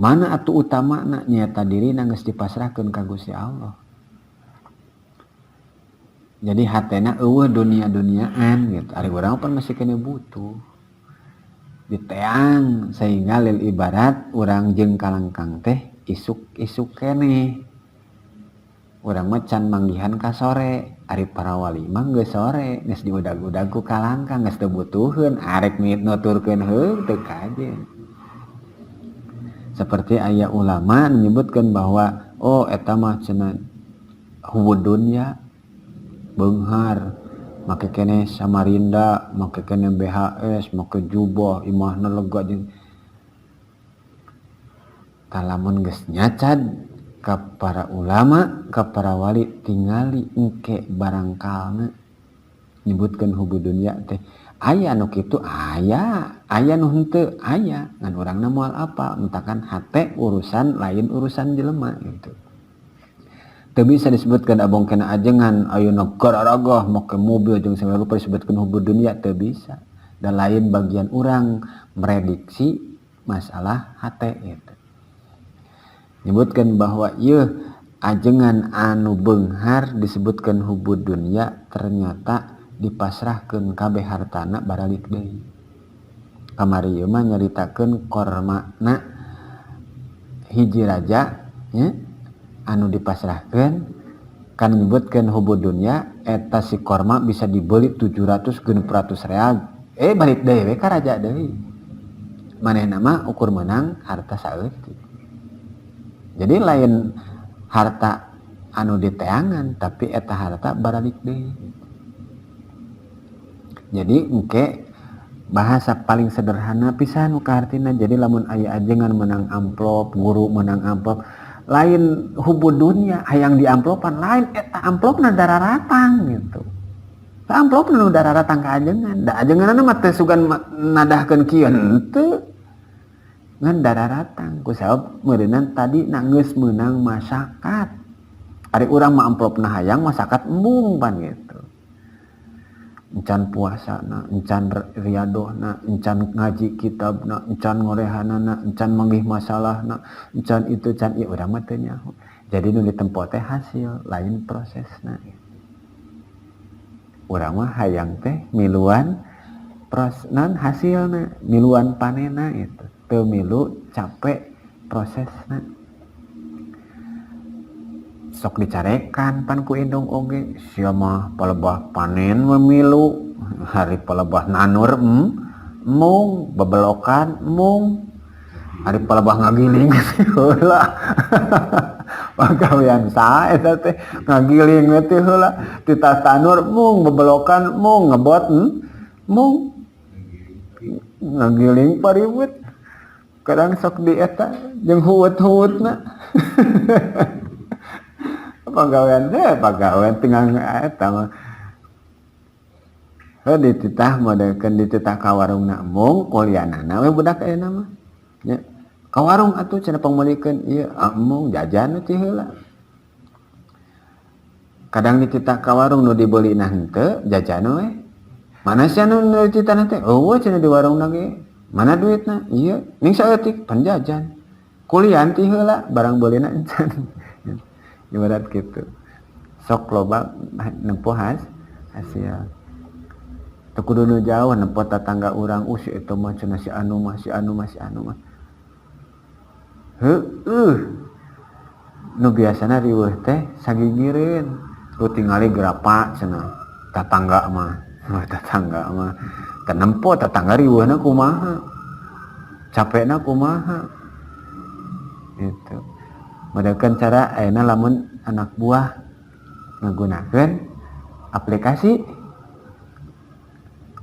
Mana atuh utamana? Nyaeta dirina geus dipasrahkeun ka Gusti Allah, jadi hatena euweuh dunia-duniaan gitu. Ari urang pan masih kena butuh diteang, sehingga lil ibarat urang jeung kalangkang teh isuk-isuk keneh. Urang mah can manggihan ka sore, ari para wali mah geus sore geus diudag-udag ku kalangkang, geus teu butuheun arek nuturkeun heuh teu kajen. Seperti aya ulama menyebutkan bahwa oh, eta mah cenah hubud dunya, beunghar, make keneh Samarinda, make keneh BHS, make jubah, imahna lega, jeung lamun geus nyacad ka para ulama, ka para wali, tingali engke barangkalna nyebutkeun hubud dunya teh. Aya nu kitu, aya, aya nu henteu aya, ngan urangna moal apa, mentakan hate urusan lain, urusan jelema gitu. Teu bisa disebutkan abong kena ajengan ayeuna gararagah make mobil jeung segala rupa disebutkeun hubud dunya, teu bisa. Dan lain bagian urang merediksi masalah hate gitu. Nyebutkan bahwa ieu ajengan anu beunghar disebutkan hubud dunya, ternyata dipasrahkeun kabeh hartana, baralik deui. Kamari ieu mah nyaritakeun kormana hiji raja nya anu dipasrahkeun kan, nyebutkeun hubud dunya. Eta si korma bisa dibeli 700 600 real, eh balik deui we ka raja deui. Manehna mah ukur menang harta saeutik, jadi lain harta anu diteangan, tapi eta harta baralik deui. Jadi engke bahasa paling sederhana pisan nu kahartina. Jadi lamun aya ajengan menang amplop, guru menang amplop, lain hubud dunia hayang di amplopan, lain. Eta amplopna dararatang gitu. Amplopna nu dararatang ka ajengan, da ajenganna mah teu sugan nadahkeun kieu, henteu, ngan dararatang ku sabab meureunan tadi geus meunang masyarakat. Ari urang mah amplopna hayang masyarakat, embung pan gitu. Encan puasa na, encan riadoh na, encan ngaji kitab na, encan ngorehanana, encan manggih masalah na, encan itu, encan ieu, urang mah teu nyaho. Jadi nu ditempo teh hasil, lain prosesna. Urang mah hayang teh miluan pros non hasilna, miluan panena itu, teu milu capek prosesna. Sok dicarekan pan ku indung oge, sia mah palebah panen memilu, ari palebah nanur mung, bebelokan mung, ari palebah ngagiling heula. Pagawean saha eta teh ngagiling teh heula? Titah tanur mung, bebelokan mung, ngebot mung, ngagiling paribut. Kadang sok di eta jeung huut-huutna. Pagawean teh pagawean tinggal eta mah. Heuh, dititah modelkeun dititah ka warungna embung, kuliahnana we budak ayeuna mah nya. Ka warung atuh cenah, pangmeulikeun ieu, embung, jajan we ti heula. Kadang dititah ka warung, nu dibeulina henteu, jajan we. Mana sia nu dititahna teh? Euweuh cenah di warungna ge. Mana duitna? Ieu ning saeutik, pan jajan. Kuliah ti heula, barang beulina encan. Ibarat gitu, sok loba nempo hasil. Teu kudu nu jauh, nempo tatangga urang, si eta mah cenah, si anu mah, si anu mah, si anu mah. Heueuh, nu biasana riweuh teh sagigireun lu tingali gerapa cenah tatangga mah. Wah, tatangga mah teu nempo tatangga riweuhna kumaha, capekna kumaha gitu. Modelkeun cara ayeuna lamun anak buah ngagunakeun aplikasi.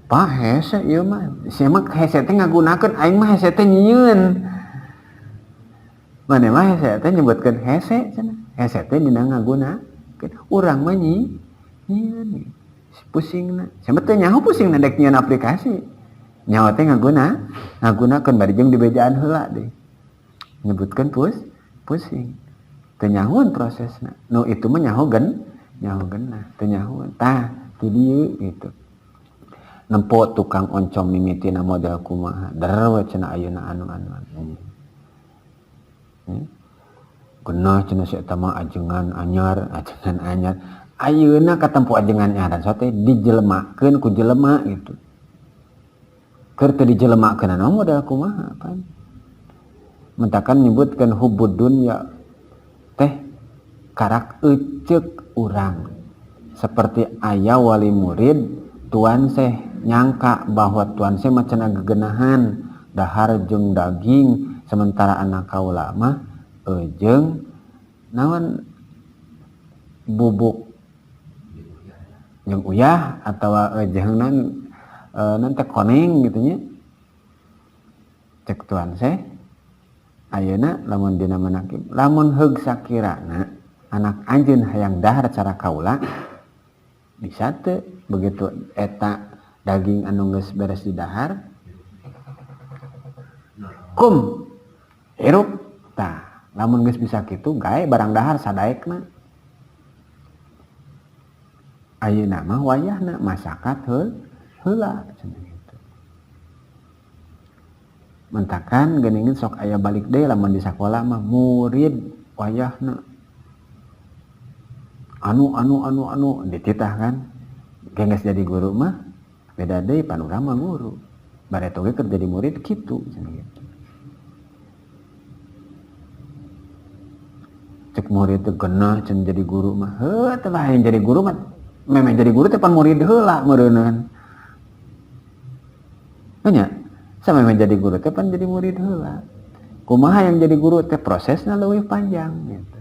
Pak, hese ieu mah. Sia mah hese teh ngagunakeun, aing mah hese teh nyieun. Maneh mah hese teh nyebutkeun hese cenah. Hese teh dina ngagunakeun. Urang mah nyieun. Pusingna. Sia mah teu nyaho pusingna dek nyieun aplikasi. Nyaho teh ngagunakeun bari jeung dibejaan heula deui. Nyebutkeun pusing. Teu nyahoeun prosesna. Nu itu mah nyaho nyaho genah, teu nyahoeun. Tah, ti dieu gitu. Nempo tukang oncom mimitina model kumaha, der we cenah ayeuna anu-anu. Genah cenah si eta mah ajengan anyar, ajengan anyar. Ayeuna katempo ajengan anyar teh dijelemakeun ku jelema gitu. Keur teu dijelemakeun anu model kumaha pan. Mentakan nyebutkeun hubbud dunya teh karak eceuk urang. Seperti aya wali murid tuan seh nyangka bahwa tuan seh mah cenah gegenahan dahar jeung daging, sementara anak kaula mah jeung naon bubuk jeung uyah atawa jeung naon teh koneng gitu nya. Cek tuan seh ayeuna lamun dina manakib lamun heug sakirana anak anjeun hayang dahar cara kaula bisa teu, begitu eta daging anu geus beres didahar kum hirup. Tah lamun geus bisa kitu gae barang dahar sadaekna. Ayeuna mah wayahna masakat heula cenah gitu. Mentakan geuningan sok aya balik deui lamun di sakola mah murid wayahna anu anu anu anu dititah kan. Geus jadi guru mah beda deui, pan urang mah guru. Bareto ge keur jadi murid kitu cenah gitu. Cek murid teh genah cenah jadi guru mah. Heuh teh lain jadi guru mah. Memang jadi guru teh pan murid heula meureuneunan. Nya, sama memang jadi guru teh pan jadi murid heula. Kumaha yang jadi guru teh prosesna leuwih panjang gitu.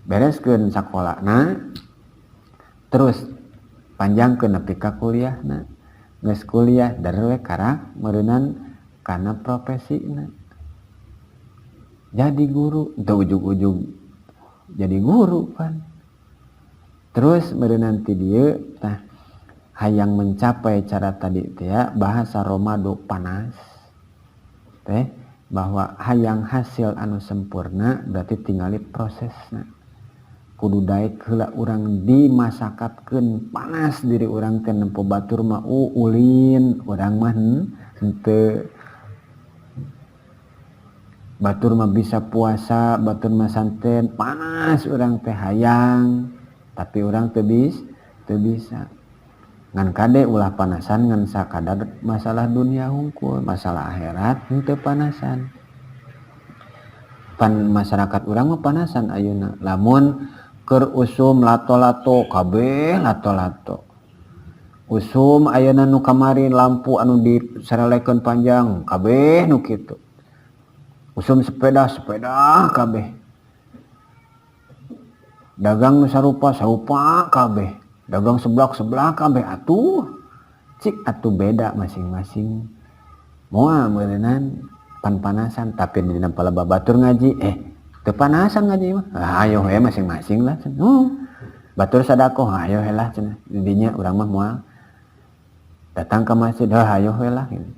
Bereskeun sakolana terus panjangkeun nepi ka kuliahna. Geus kuliah der we karak meureunan kana profesina. Jadi guru teu ujug-ujug jadi guru pan. Terus meureunan ti dieu tah hayang mencapai cara tadi teh ya, bahasa Romado panas teh bahwa hayang hasil anu sempurna berarti tingali prosesna. Kudu daek heula urang dimasakatkeun panas diri urang teh nempo batur mah ulin urang mah henteu. Batur mah bisa puasa, batur mah santen, panas urang teh hayang, tapi urang teu bisa. Ngan kade ulah panasan ngan sakadar masalah dunia hungkul, masalah akhirat henteu panasan. Pan masyarakat urang mah panasan ayeuna. Lamun keur usum lato-lato kabeh lato-lato. Usum ayeuna nu kamari lampu anu diserelekeun panjang kabeh nu kitu. Usum sepeda-sepeda kabeh. Dagang nu sarupa-sarupa kabeh. Dagang seblak-seblak kabeh atuh. Cik atuh beda masing-masing. Moal meureunan pan-panasan tapi dina palebah batur ngaji teu panasan ngaji mah. Ah, ayo we masing-masing lah cenah. Oh, batur sadakoh ayo we lah cenah. Dinya urang mah moal datang ke masjid, heuh ayo we lah gitu.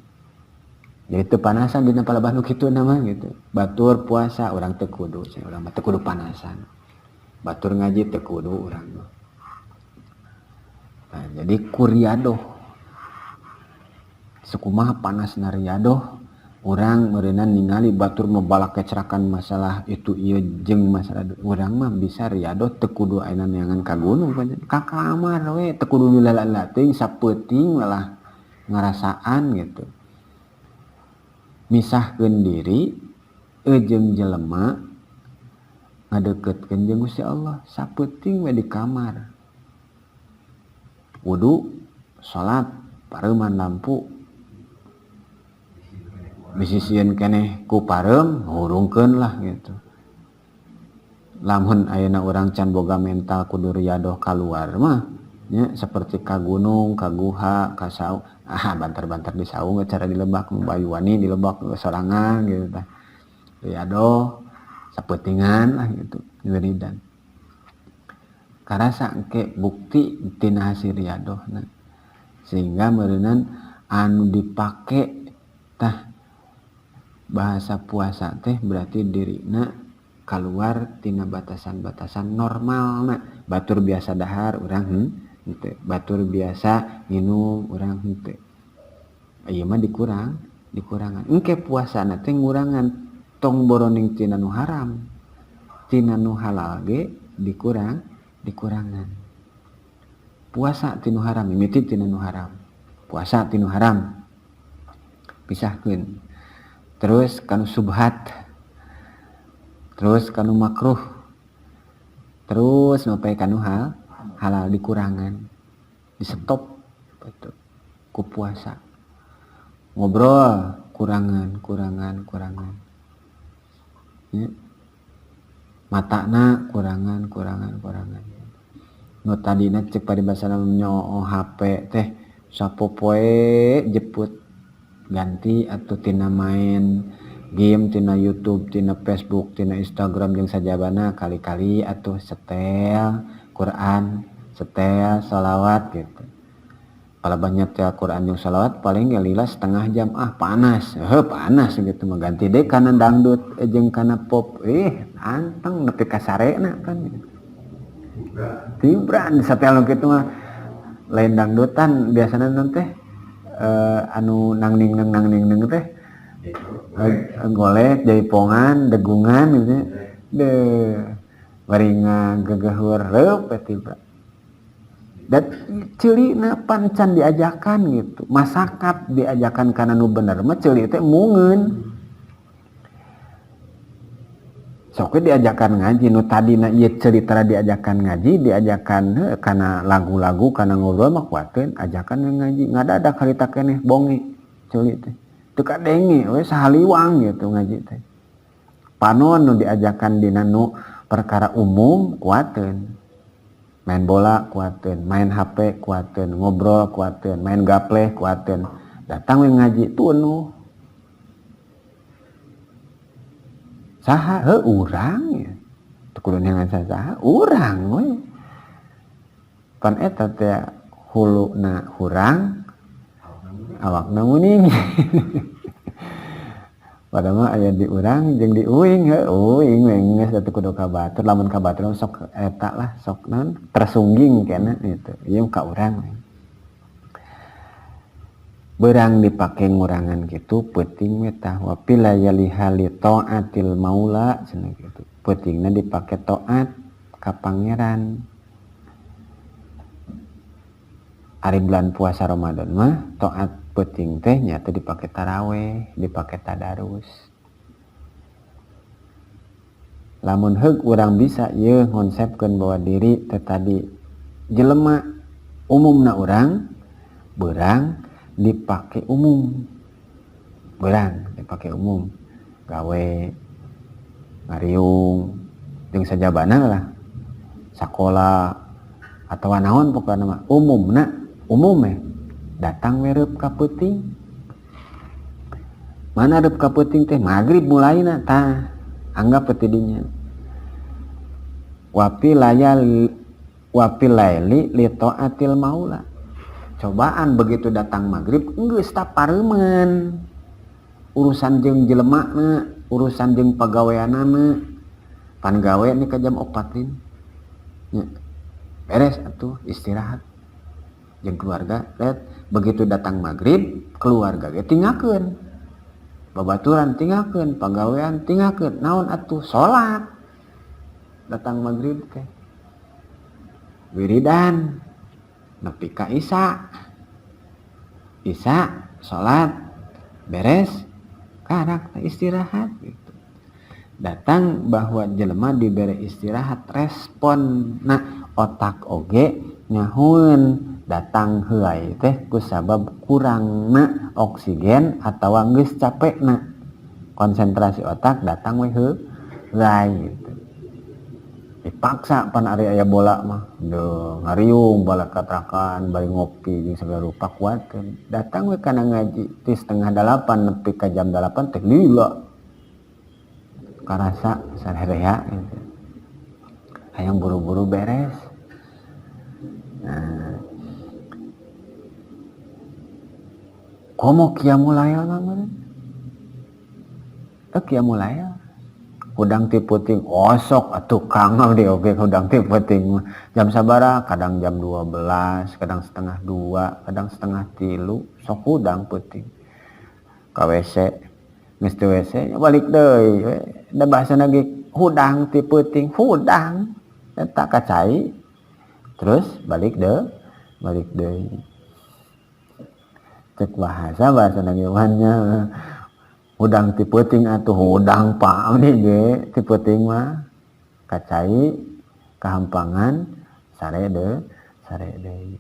Jadi teu panasan dina palebah nu kitu na mah gitu. Batur puasa urang teu kudu, cenah urang mah teu kudu panasan. Batur ngaji teu kudu urang mah. Nah, jadi kuriadoh. Sekumaha panasna riadoh, urang meureunan ningali batur mah balak kecerakan masalah itu ieu jeung masalah urang mah bisa riadoh teu kudu ayeuna neangan ka gunung ka kamar we teu kudu dilala-lala teuing sapeuting lah ngarasaan gitu. Misahkeun diri jeung jelema ngadeukeutkeun jeung Gusti Allah sapeuting we di kamar. Wudu, salat, pareuman lampu. Bisi sieun keneh ku pareum hurungkeun lah gitu. Lamun ayeuna urang can boga mental kudu riadoh kaluar mah nya, seperti ka gunung, ka guha, ka saung, ah bantar-bantar di saung cara di lebak bayu wani di lebak sorangan gitu tah. Riadoh sapeutingan lah gitu wiridan. Karasa engke bukti tina hasil riadohna. Sehingga meureunan anu dipake tah bahasa puasa teh berarti dirina keluar tina batasan-batasan normalna. Batur biasa dahar urang henteu, batur biasa nginum urang henteu. Ieu mah dikurangan. Engke puasana teh ngurangan tong boroning tina nu haram, tina nu halal ge dikurangan. Puasa tinu haram, mimiti tina nu haram. Puasa tinu haram pisahkeun. Terus kanu subhat, terus kanu makruh, terus sampai kanu halal dikurangan, di stop gitu ku puasa. Ngobrol kurangan, kurangan, kurangan. Ya. Matana kurangan, kurangan, kurangan. Nu tadina cek paribasana nyoo HP teh sapopoe jeput ganti atau tina main game, tina YouTube, tina Facebook, tina Instagram jeung sajabana kali-kali atuh setel Quran, setel sholawat gitu. Kalau banyak tel Quran jeung sholawat paling lila setengah jam, ah panas, heuh panas gitu mah ganti deui kana dangdut jeung kana pop, anteng nepi ka sarena kan. Tibran setel nu kitu mah lain dangdutan biasana teh anu nang ning nang ning nang teh golek jaipongan degungan gitu deh baringa gegehur reup tiba dan ceulina pancan diajakan gitu masakat diajakan kana nu bener mah ceuli teh mungeun sok diajakan ngaji nu tadina ieu ceuli tara diajakan ngaji diajakan heuh kana lagu-lagu kana ngobrol mah kuateun ajakan ngaji ngadadak harita keneh bonge ceuli teh teu kadenge we sahaliwang gitu ngaji teh panon nu diajakan dina nu perkara umum kuateun main bola kuateun, main HP kuateun, ngobrol kuateun, main gapleh kuateun, datang we ngaji tunuh saha heuh urang ya teu kudu neangan saha urang we pan eta teh huluna hurang awakna muning padahal mah aya di urang jeung di uing heuh uing we geus atuh kudu ka batur lamun ka batur sok eta lah sok naon tersungging kena gitu ieu ka urang we. Beurang dipake ngurangan kitu peuting we tah wa pilayaliha li taatil maula cenah kitu peutingna dipake taat ka pangeran. Ari bulan puasa Ramadan mah taat peuting teh nyata dipake taraweh, dipake tadarus. Lamun heug urang bisa ieu ngonsepkeun bahwa diri teh tadi jelema umumna urang beurang dipake umum. Beurang dipake umum gawe ngariung jeung sajabana lah sakola atawa naon pokona mah umumna umum we datang we reup ka peuting. Mana reup ka peuting teh magrib mulaina tah anggap we ti dinya. Wapi layal wapi laili li taatil maula. Cobaan begitu datang magrib geus tah pareumeun. Urusan jeung jelemana, urusan jeung pagaweanana. Pan gawe ni ka jam 4 lin. Nya. Beres atuh istirahat. Jeung keluarga, lihat begitu datang maghrib keluarga ge tinggalkeun. Babaturan tinggalkeun, pagawean tinggalkeun. Naon atuh salat. Datang maghrib teh. Wiridan nepi ka isya. Isya salat beres karak istirahat gitu. Datang bahwa jelema dibere istirahat respon nah otak oge nyahueun datang heuay teh kusabab kurangna oksigen atawa geus capekna konsentrasi otak datang we heuay gitu. Dipaksa pan ari aya bola mah deuh ngariung balakatrakan bari ngopi jeung sagala rupa kuatkeun. Datang we kana ngaji ti 7:30 nepi ka jam 8 teh lila. Karasa sarerea gitu. Hayang buru-buru beres. Nah, komo qiyamul lail mah meureun. Qiyamul lail hudang ti peuting osok atuh kang abdi oge hudang ti peuting mah jam sabaraha kadang jam 12 kadang 1:30 kadang 2:30 sok hudang peuting ka WC geus teu WC balik deui we da bahasana ge hudang ti peuting hudang eta ka cai terus balik deui cek bahasa ge nya hudang ti peuting atuh hudang pak abdi ge ti peuting mah kacai kahampangan sare deui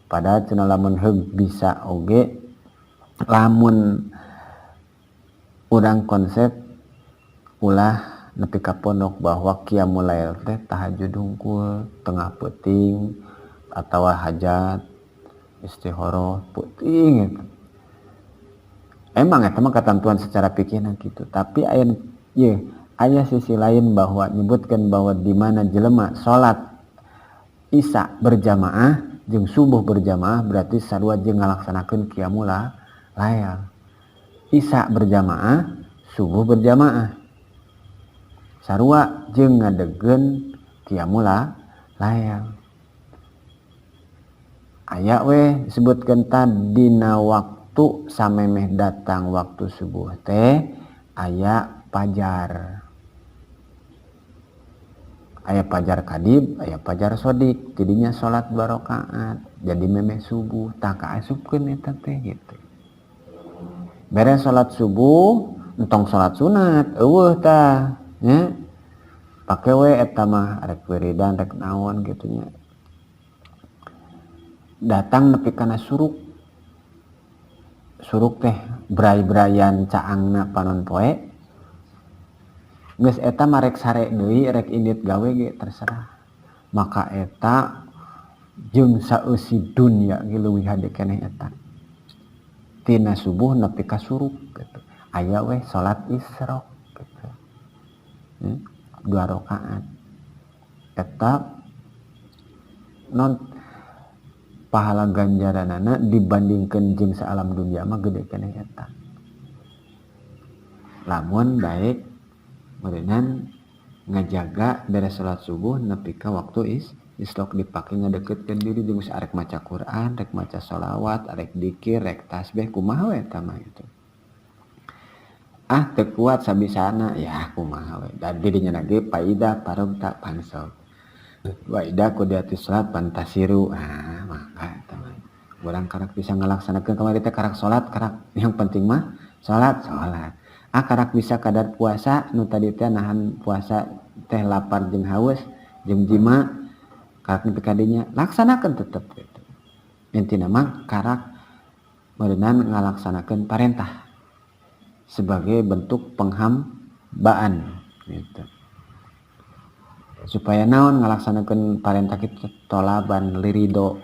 padahal cenah lamun heug bisa oge lamun urang konsep ulah nepi ka pondok bahwa qiyamul lail teh tahajud hungkul tengah peuting atawa hajat istikharah peuting gitu. Emang eta mah ketentuan secara pikiran gitu, tapi aya ye aya sisi lain bahwa nyebutkan bahwa di mana jelema salat isya berjamaah jeung subuh berjamaah berarti sarua jeung ngalaksanakeun qiyamul lail. Isya berjamaah, subuh berjamaah. Sarua jeung ngadegkeun qiyamul lail. Aya we disebutkeun tadi dina waktu samemeh datang waktu subuh teh aya pajar. Aya pajar kadib, aya pajar sodik. Jadinya salat 2 rakaat, jadi memeh subuh tah kaasupkeun eta teh gitu. Beres salat subuh, entong salat sunat, eueuh tah nya. Pake we eta mah rek wiridan rek naon kitu nya. Datang nepi kana suruk. Suruk teh bray-brayan caangna panon poe. Geus eta mah rek sare deui rek indit gawe ge terserah. Maka eta jeung saeusi dunya ge leuwih hade keneh eta. Tina subuh nepi ka suruk gitu. Aya we salat isyraq gitu. 2 rakaat. Eta non pahala ganjaranana dibandingkeun jeung saalam dunia mah gede keneh eta. Lamun baik meureunnan ngajaga beres salat subuh nepi ka waktu isyraq dipake ngadeukeutkeun diri jeung geus arek maca Quran, rek maca sholawat, arek dikir, rek tasbih kumaha we eta mah gitu. Ah teu kuat sabisana ya kumaha we. Da dirinya lagi paida parogta pansog. Wa ida qudiyatis salat fantasiru. Ah maka eta mah urang karak bisa ngalaksanakeun kamari teh karak salat karak yang penting mah salat. Ah karak bisa kadar puasa nu tadi teh nahan puasa teh lapar jeung haus jeung jima karak nepi ka dinya laksanakeun tetep gitu. Intina mah karak meureunnan ngalaksanakeun parentah sebagai bentuk penghambaan gitu. Supaya naon ngalaksanakeun parentah kitu tolaban lirido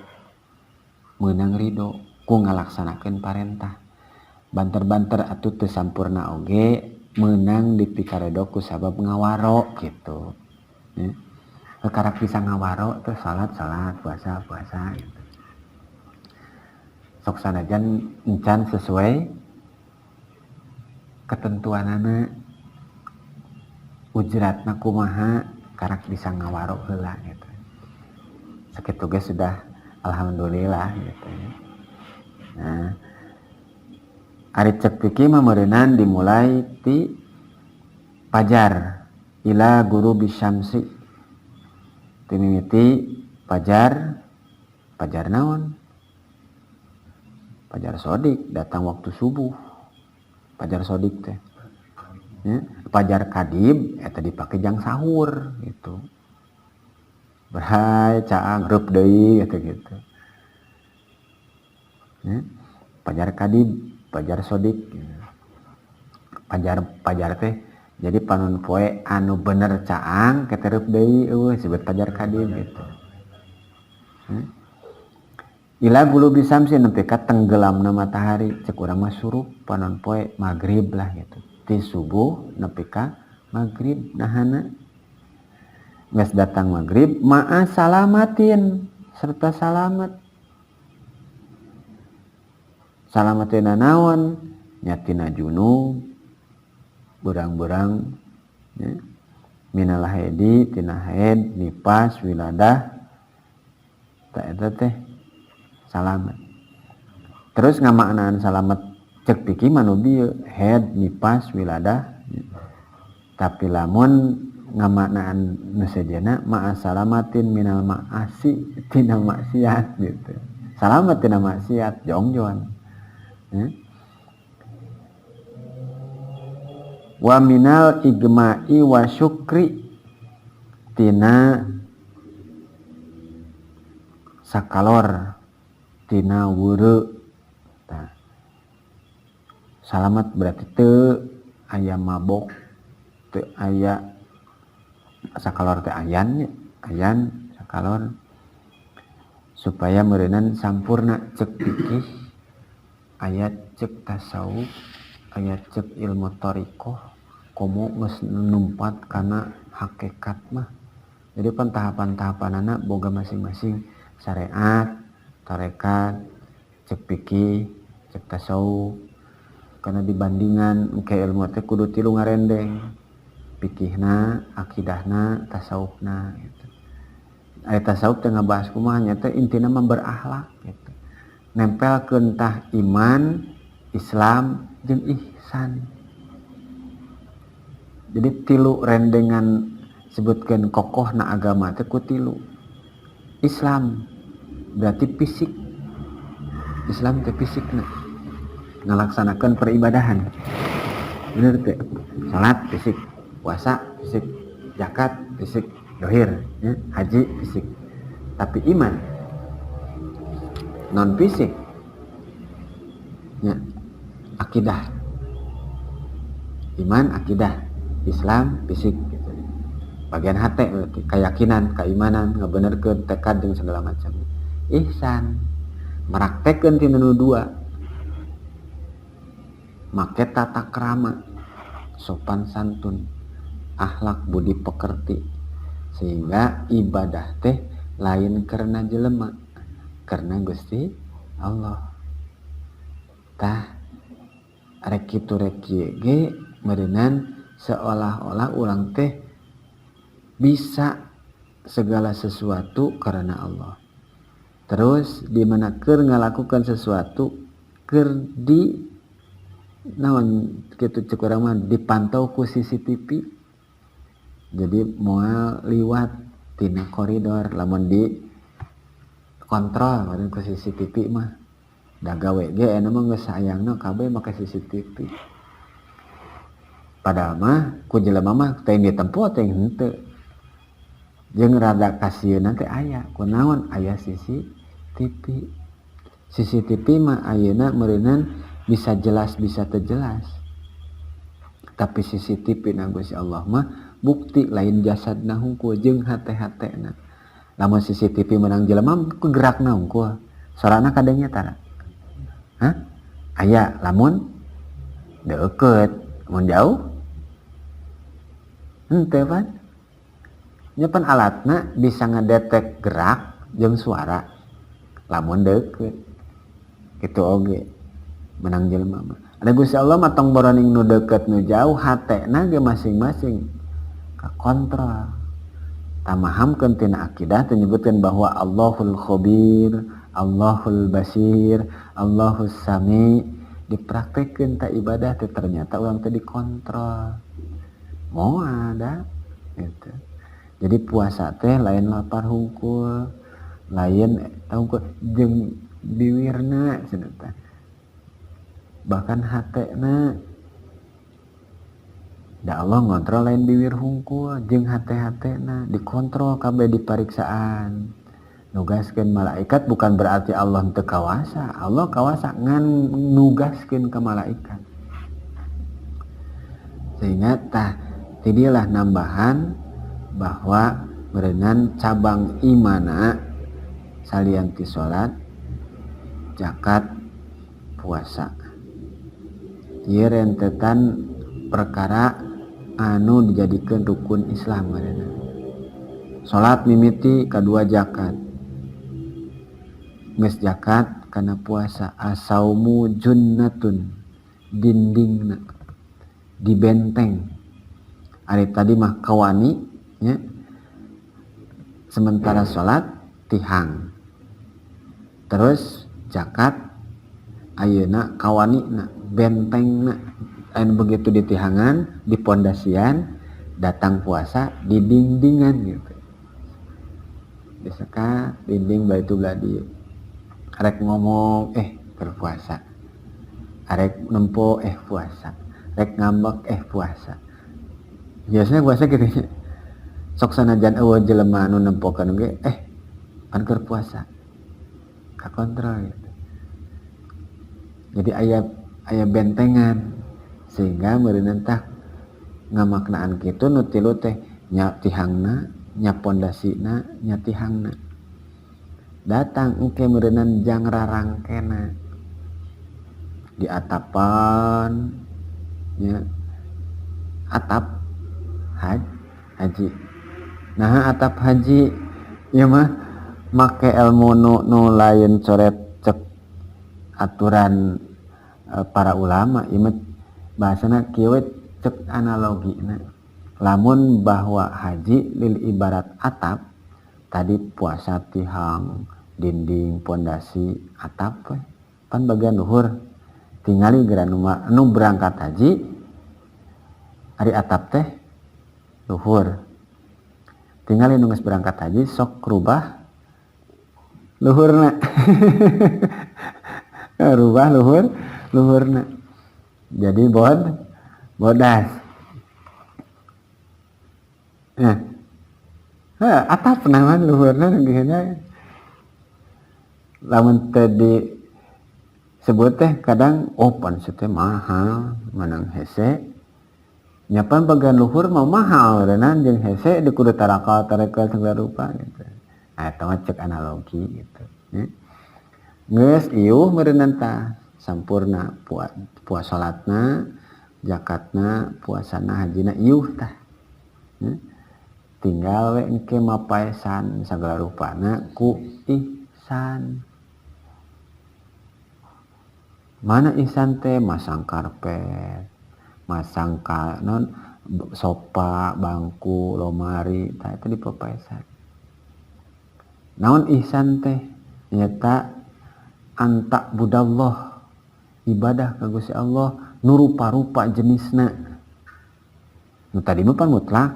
meunang ridho ku ngalaksanakeun parentah. Banter-banter atuh teu sampurna oge meunang dipikaredo ku sabab ngawaro gitu. Ya. Karak bisa ngawaro teh salat salat puasa puasa gitu. Sok sanajan encan sesuai ketentuanana ujratna kumaha karak bisa ngawaro heula gitu. Sakitu ge sudah alhamdulillah gitu ya. Nah, ari cek fikih mah meureunnan dimulai ti pajar ila guru bisyamsi. Ti mimiti pajar, pajar naon? Pajar sodik datang waktu subuh. Pajar sodik teh. Ya, pajar kadib eta dipake jang sahur gitu. Berai caang reup deui gitu-gitu. Ya, pajar kadib, pajar sodik. Pajar teh Jadi panon poe anu bener caang ketereup deui eueuh sebut pajar kadib gitu. Ila ghurubi syamsi nepi ka tenggelamna matahari, cek urang mah surup panon poe magrib lah gitu. Ti subuh nepi ka magrib nahana. Geus datang magrib ma'a salamatin serta salamet. Salamatina naon? Nya tina junub berang-berang ya. Minal haidi tina haid nipas wiladah ta eta teh salamet. Terus ngamaknaan salamet cek pikir mah nu bieu haid nipas wiladah ya. Tapi lamun ngamaknaan nu sejenna ma'a salamatin minal ma'asi tina maksiat gitu. Salamet tina maksiat jongjon. Ya. Wa minal igma'i wa syukri tina sakalor tina weureu. Tah. Salamet berarti teu aya mabok, teu aya sakalor teh ayan nya, ayan sakalor supaya meureunan sampurna cek fikih, aya cek tasawuf, aya cek ilmu thariqah, komo geus numpat kana hakikat mah. Jadi pan tahapan-tahapanana boga masing-masing syariat, tarekat, cek fikih, cek tasawuf. Karena dibandingan ke ilmu teh kudu tilu ngarendeng, fikihna, akidahna, tasawufna gitu. Aya tasawuf teh ngabahas kumaha nya teh intina mah berakhlak gitu. Nempelkeun tah iman, Islam jeung ihsan. Jadi tilu rendengan sebutkeun kokohna agama teh ku tilu. Islam berarti fisik. Islam teh fisikna. Ngalaksanakeun peribadahan. Bener teh? Salat fisik, puasa fisik, zakat fisik, dohir, ya, haji fisik. Tapi iman non fisik. Ya, akidah. Iman akidah, Islam fisik gitu. Bagian hati berarti keyakinan, keimanan, ngabenerkeun tekad jeung segala macam. Ihsan meraktekeun tina nu dua. Make tata krama, sopan santun, akhlak budi pekerti. Sehingga ibadah teh lain karena jelema, karena Gusti Allah. Tah rek kitu rek kieu ge meureunan seolah-olah urang teh bisa segala sesuatu karena Allah. Terus di mana keur ngalakukan sesuatu keur di naon kitu cek urang mah dipantau ku CCTV. Jadi moal liwat tina koridor lamun di kontrol meureun ku CCTV mah. Da gawe ge aya mah geus sayangna kabeh make CCTV. Padahal mah ku jelema mah teuing ditempo teuing henteu. Jeung rada kasieun teh aya, kunaon aya CCTV. CCTV mah ayeuna meureunan bisa jelas bisa teu jelas. Tapi CCTV na Gusti Allah mah bukti lain jasadna hungkul jeung hate-hatena. Lamun CCTV menang jelema ku gerakna hungkul. Sorana kadangnya tara. Hah? Aya lamun deukeut, mun jauh henteu pan. Nya pan alatna bisa ngedetek gerak jeung suara lamun deukeut. Kitu oge menang jelema mah. Ada Gusti Allah mah tong boroning nu deukeut nu jauh hatena ge masing-masing kakontrol. Tamahamkeun tina akidah teh nyebutkeun bahwa Allahul Khabir, Allahul Basir, Allahus Sami. Dipraktekeun ta ibadah teh ternyata urang teh dikontrol. Moal da gitu. Jadi puasa teh lain lapar hungkul, lain eta hungkul jeung biwirna cenah teh. Bahkan hatena da Allah ngontrol lain biwir hungkul jeung hate-hatena dikontrol kabeh dipariksaan. Nugaskeun malaikat bukan berarti Allah teu kawasa, Allah kawasa ngan nugaskeun ka malaikat. Sehingga tah Tidilah nambahan bahwa meureunan cabang imana salian ti salat, zakat, puasa. Ieu rentetan perkara anu dijadikeun rukun Islam ngaranna. Salat mimiti, kadua zakat. Geus zakat kana puasa, asaumu junnatun, dindingna dibenteng. Ari tadi mah kawani nya, sementara salat tihang, terus zakat ayeuna kawanina, bentengna. Anu begitu ditihangan, dipondasian, datang puasa di dindingan gitu, disekat dinding baitu belah dieu. Arek ngomong, berpuasa, arek nempo, puasa, rek ngambek, puasa. Biasanya puasa gitu nya, sok sanajan euweuh jelema anu nempokeun ge, pan keur puasa, kakontrol gitu. Jadi aya aya bentengan sehingga meureunan tah ngamaknaan kitu. Nu tilu teh nya tihangna, nya pondasina, nya tihangna. Datang engke meureunan jang rarangkena di atapan nya, atap haji. Nah, atap haji ieu mah make ilmu nu lain coret cek aturan para ulama. Ieu mah bahasana kieu, cek analogina. Lamun bahwa haji lil ibarat atap tadi, puasa tihang, dinding, pondasi, atap we pan bagian luhur. Tingali geura nu berangkat haji, ari atap teh luhur. Tingali nu geus berangkat haji, sok rubah luhurna, rubah luhur luhurna jadi bodas. Nah, atap naon luhurna geuna. Lamun teu disebut teh kadang, oh, pan teh mahal, menang hese nya, pan bagian luhur mah mahal renan jeung hese di kudu tarakal tarakal segala rupa gitu. Nah, eta mah cek analogi gitu ya. Geus iuh meureunnan tah sampurna puas salatna, zakatna, puasana, hajina, iuh tah ya. Tinggal we engke mapaesan sagala rupana ku ihsan. Mana ihsan teh? Masang karpet, masang ka non sofa, bangku, lomari, tah eta dipapaesan. Naon ihsan teh? Nyata an ta'budallah, ibadah ka Gusti Allah nu rupa-rupa jenisna. Nu tadi mah pan mutlak.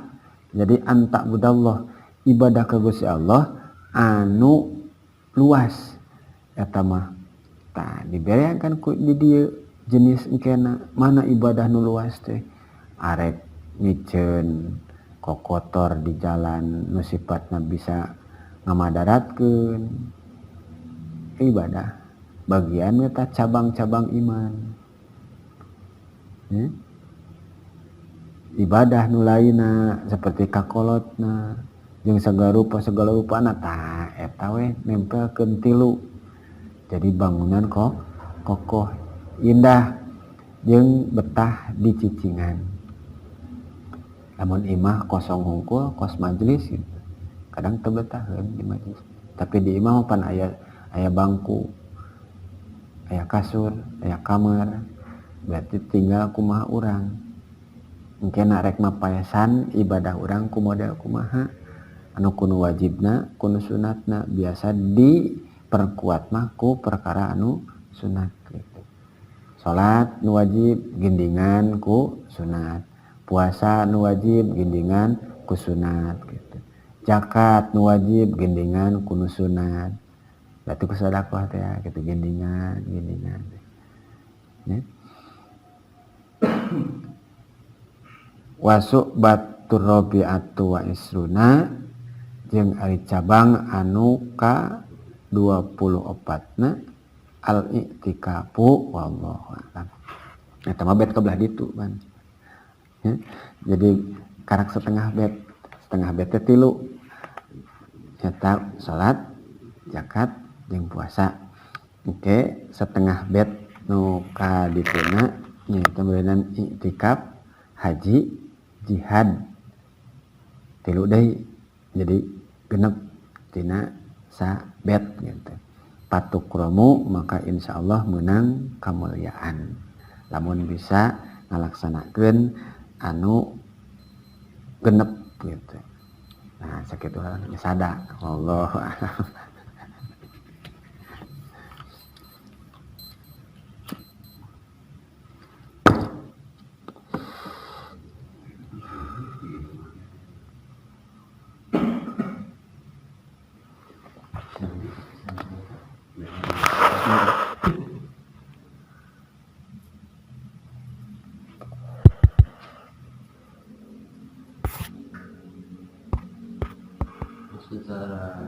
Jadi an ta'budallah, ibadah ka Gusti Allah anu luas eta mah. Tah, diberean ku di dieu jenis engkena. Mana ibadah nu luas teh? Arek miceun kokotor di jalan nu sifatna bisa ngamadaratkeun, ibadah bagian eta cabang-cabang iman ya. Ibadah nu lainna seperti kakolotna jeung segala rupa segala rupana, tah eta we nempelkeun tilu, jadi bangunan kok kokoh, indah, jeung betah di cicingan. Lamun imah kosong hungkul kos majelis gitu, kadang teu betaheun di majelis, tapi di imah pan aya aya bangku, aya kasur, aya kamar. Berarti tinggal kumaha urang engke rek mapaesan ibadah urang ku model kumaha, anu kudu wajibna, kudu sunatna. Biasa diperkuat mah ku perkara anu sunat gitu. Salat nu wajib gindingan ku sunat, puasa nu wajib gindingan ku sunat gitu, zakat nu wajib gindingan ku nu sunat, berarti ku sedekah teh gitu, gindingan gindingan ya. Wa syu'batur rabi'atu wa isruna, jeung ari cabang anu ka 24 na al i'tikafu, wallahu a'lam. Eta mah bet ka belah ditu pan ya. Jadi Karak setengah bet, setengah bet teh 3. Nyata salat, zakat jeung puasa. Oke, setengah bet nu kadituna nyaeta beunang iktikaf, haji, jihad. 3 deui. Jadi genep tina sabet gitu. Patukromu maka insyaallah menang kemuliaan. Lamun bisa ngalaksanakeun anu genep gitu. Nah, sakitu sada. Wallahu a'lam. Secara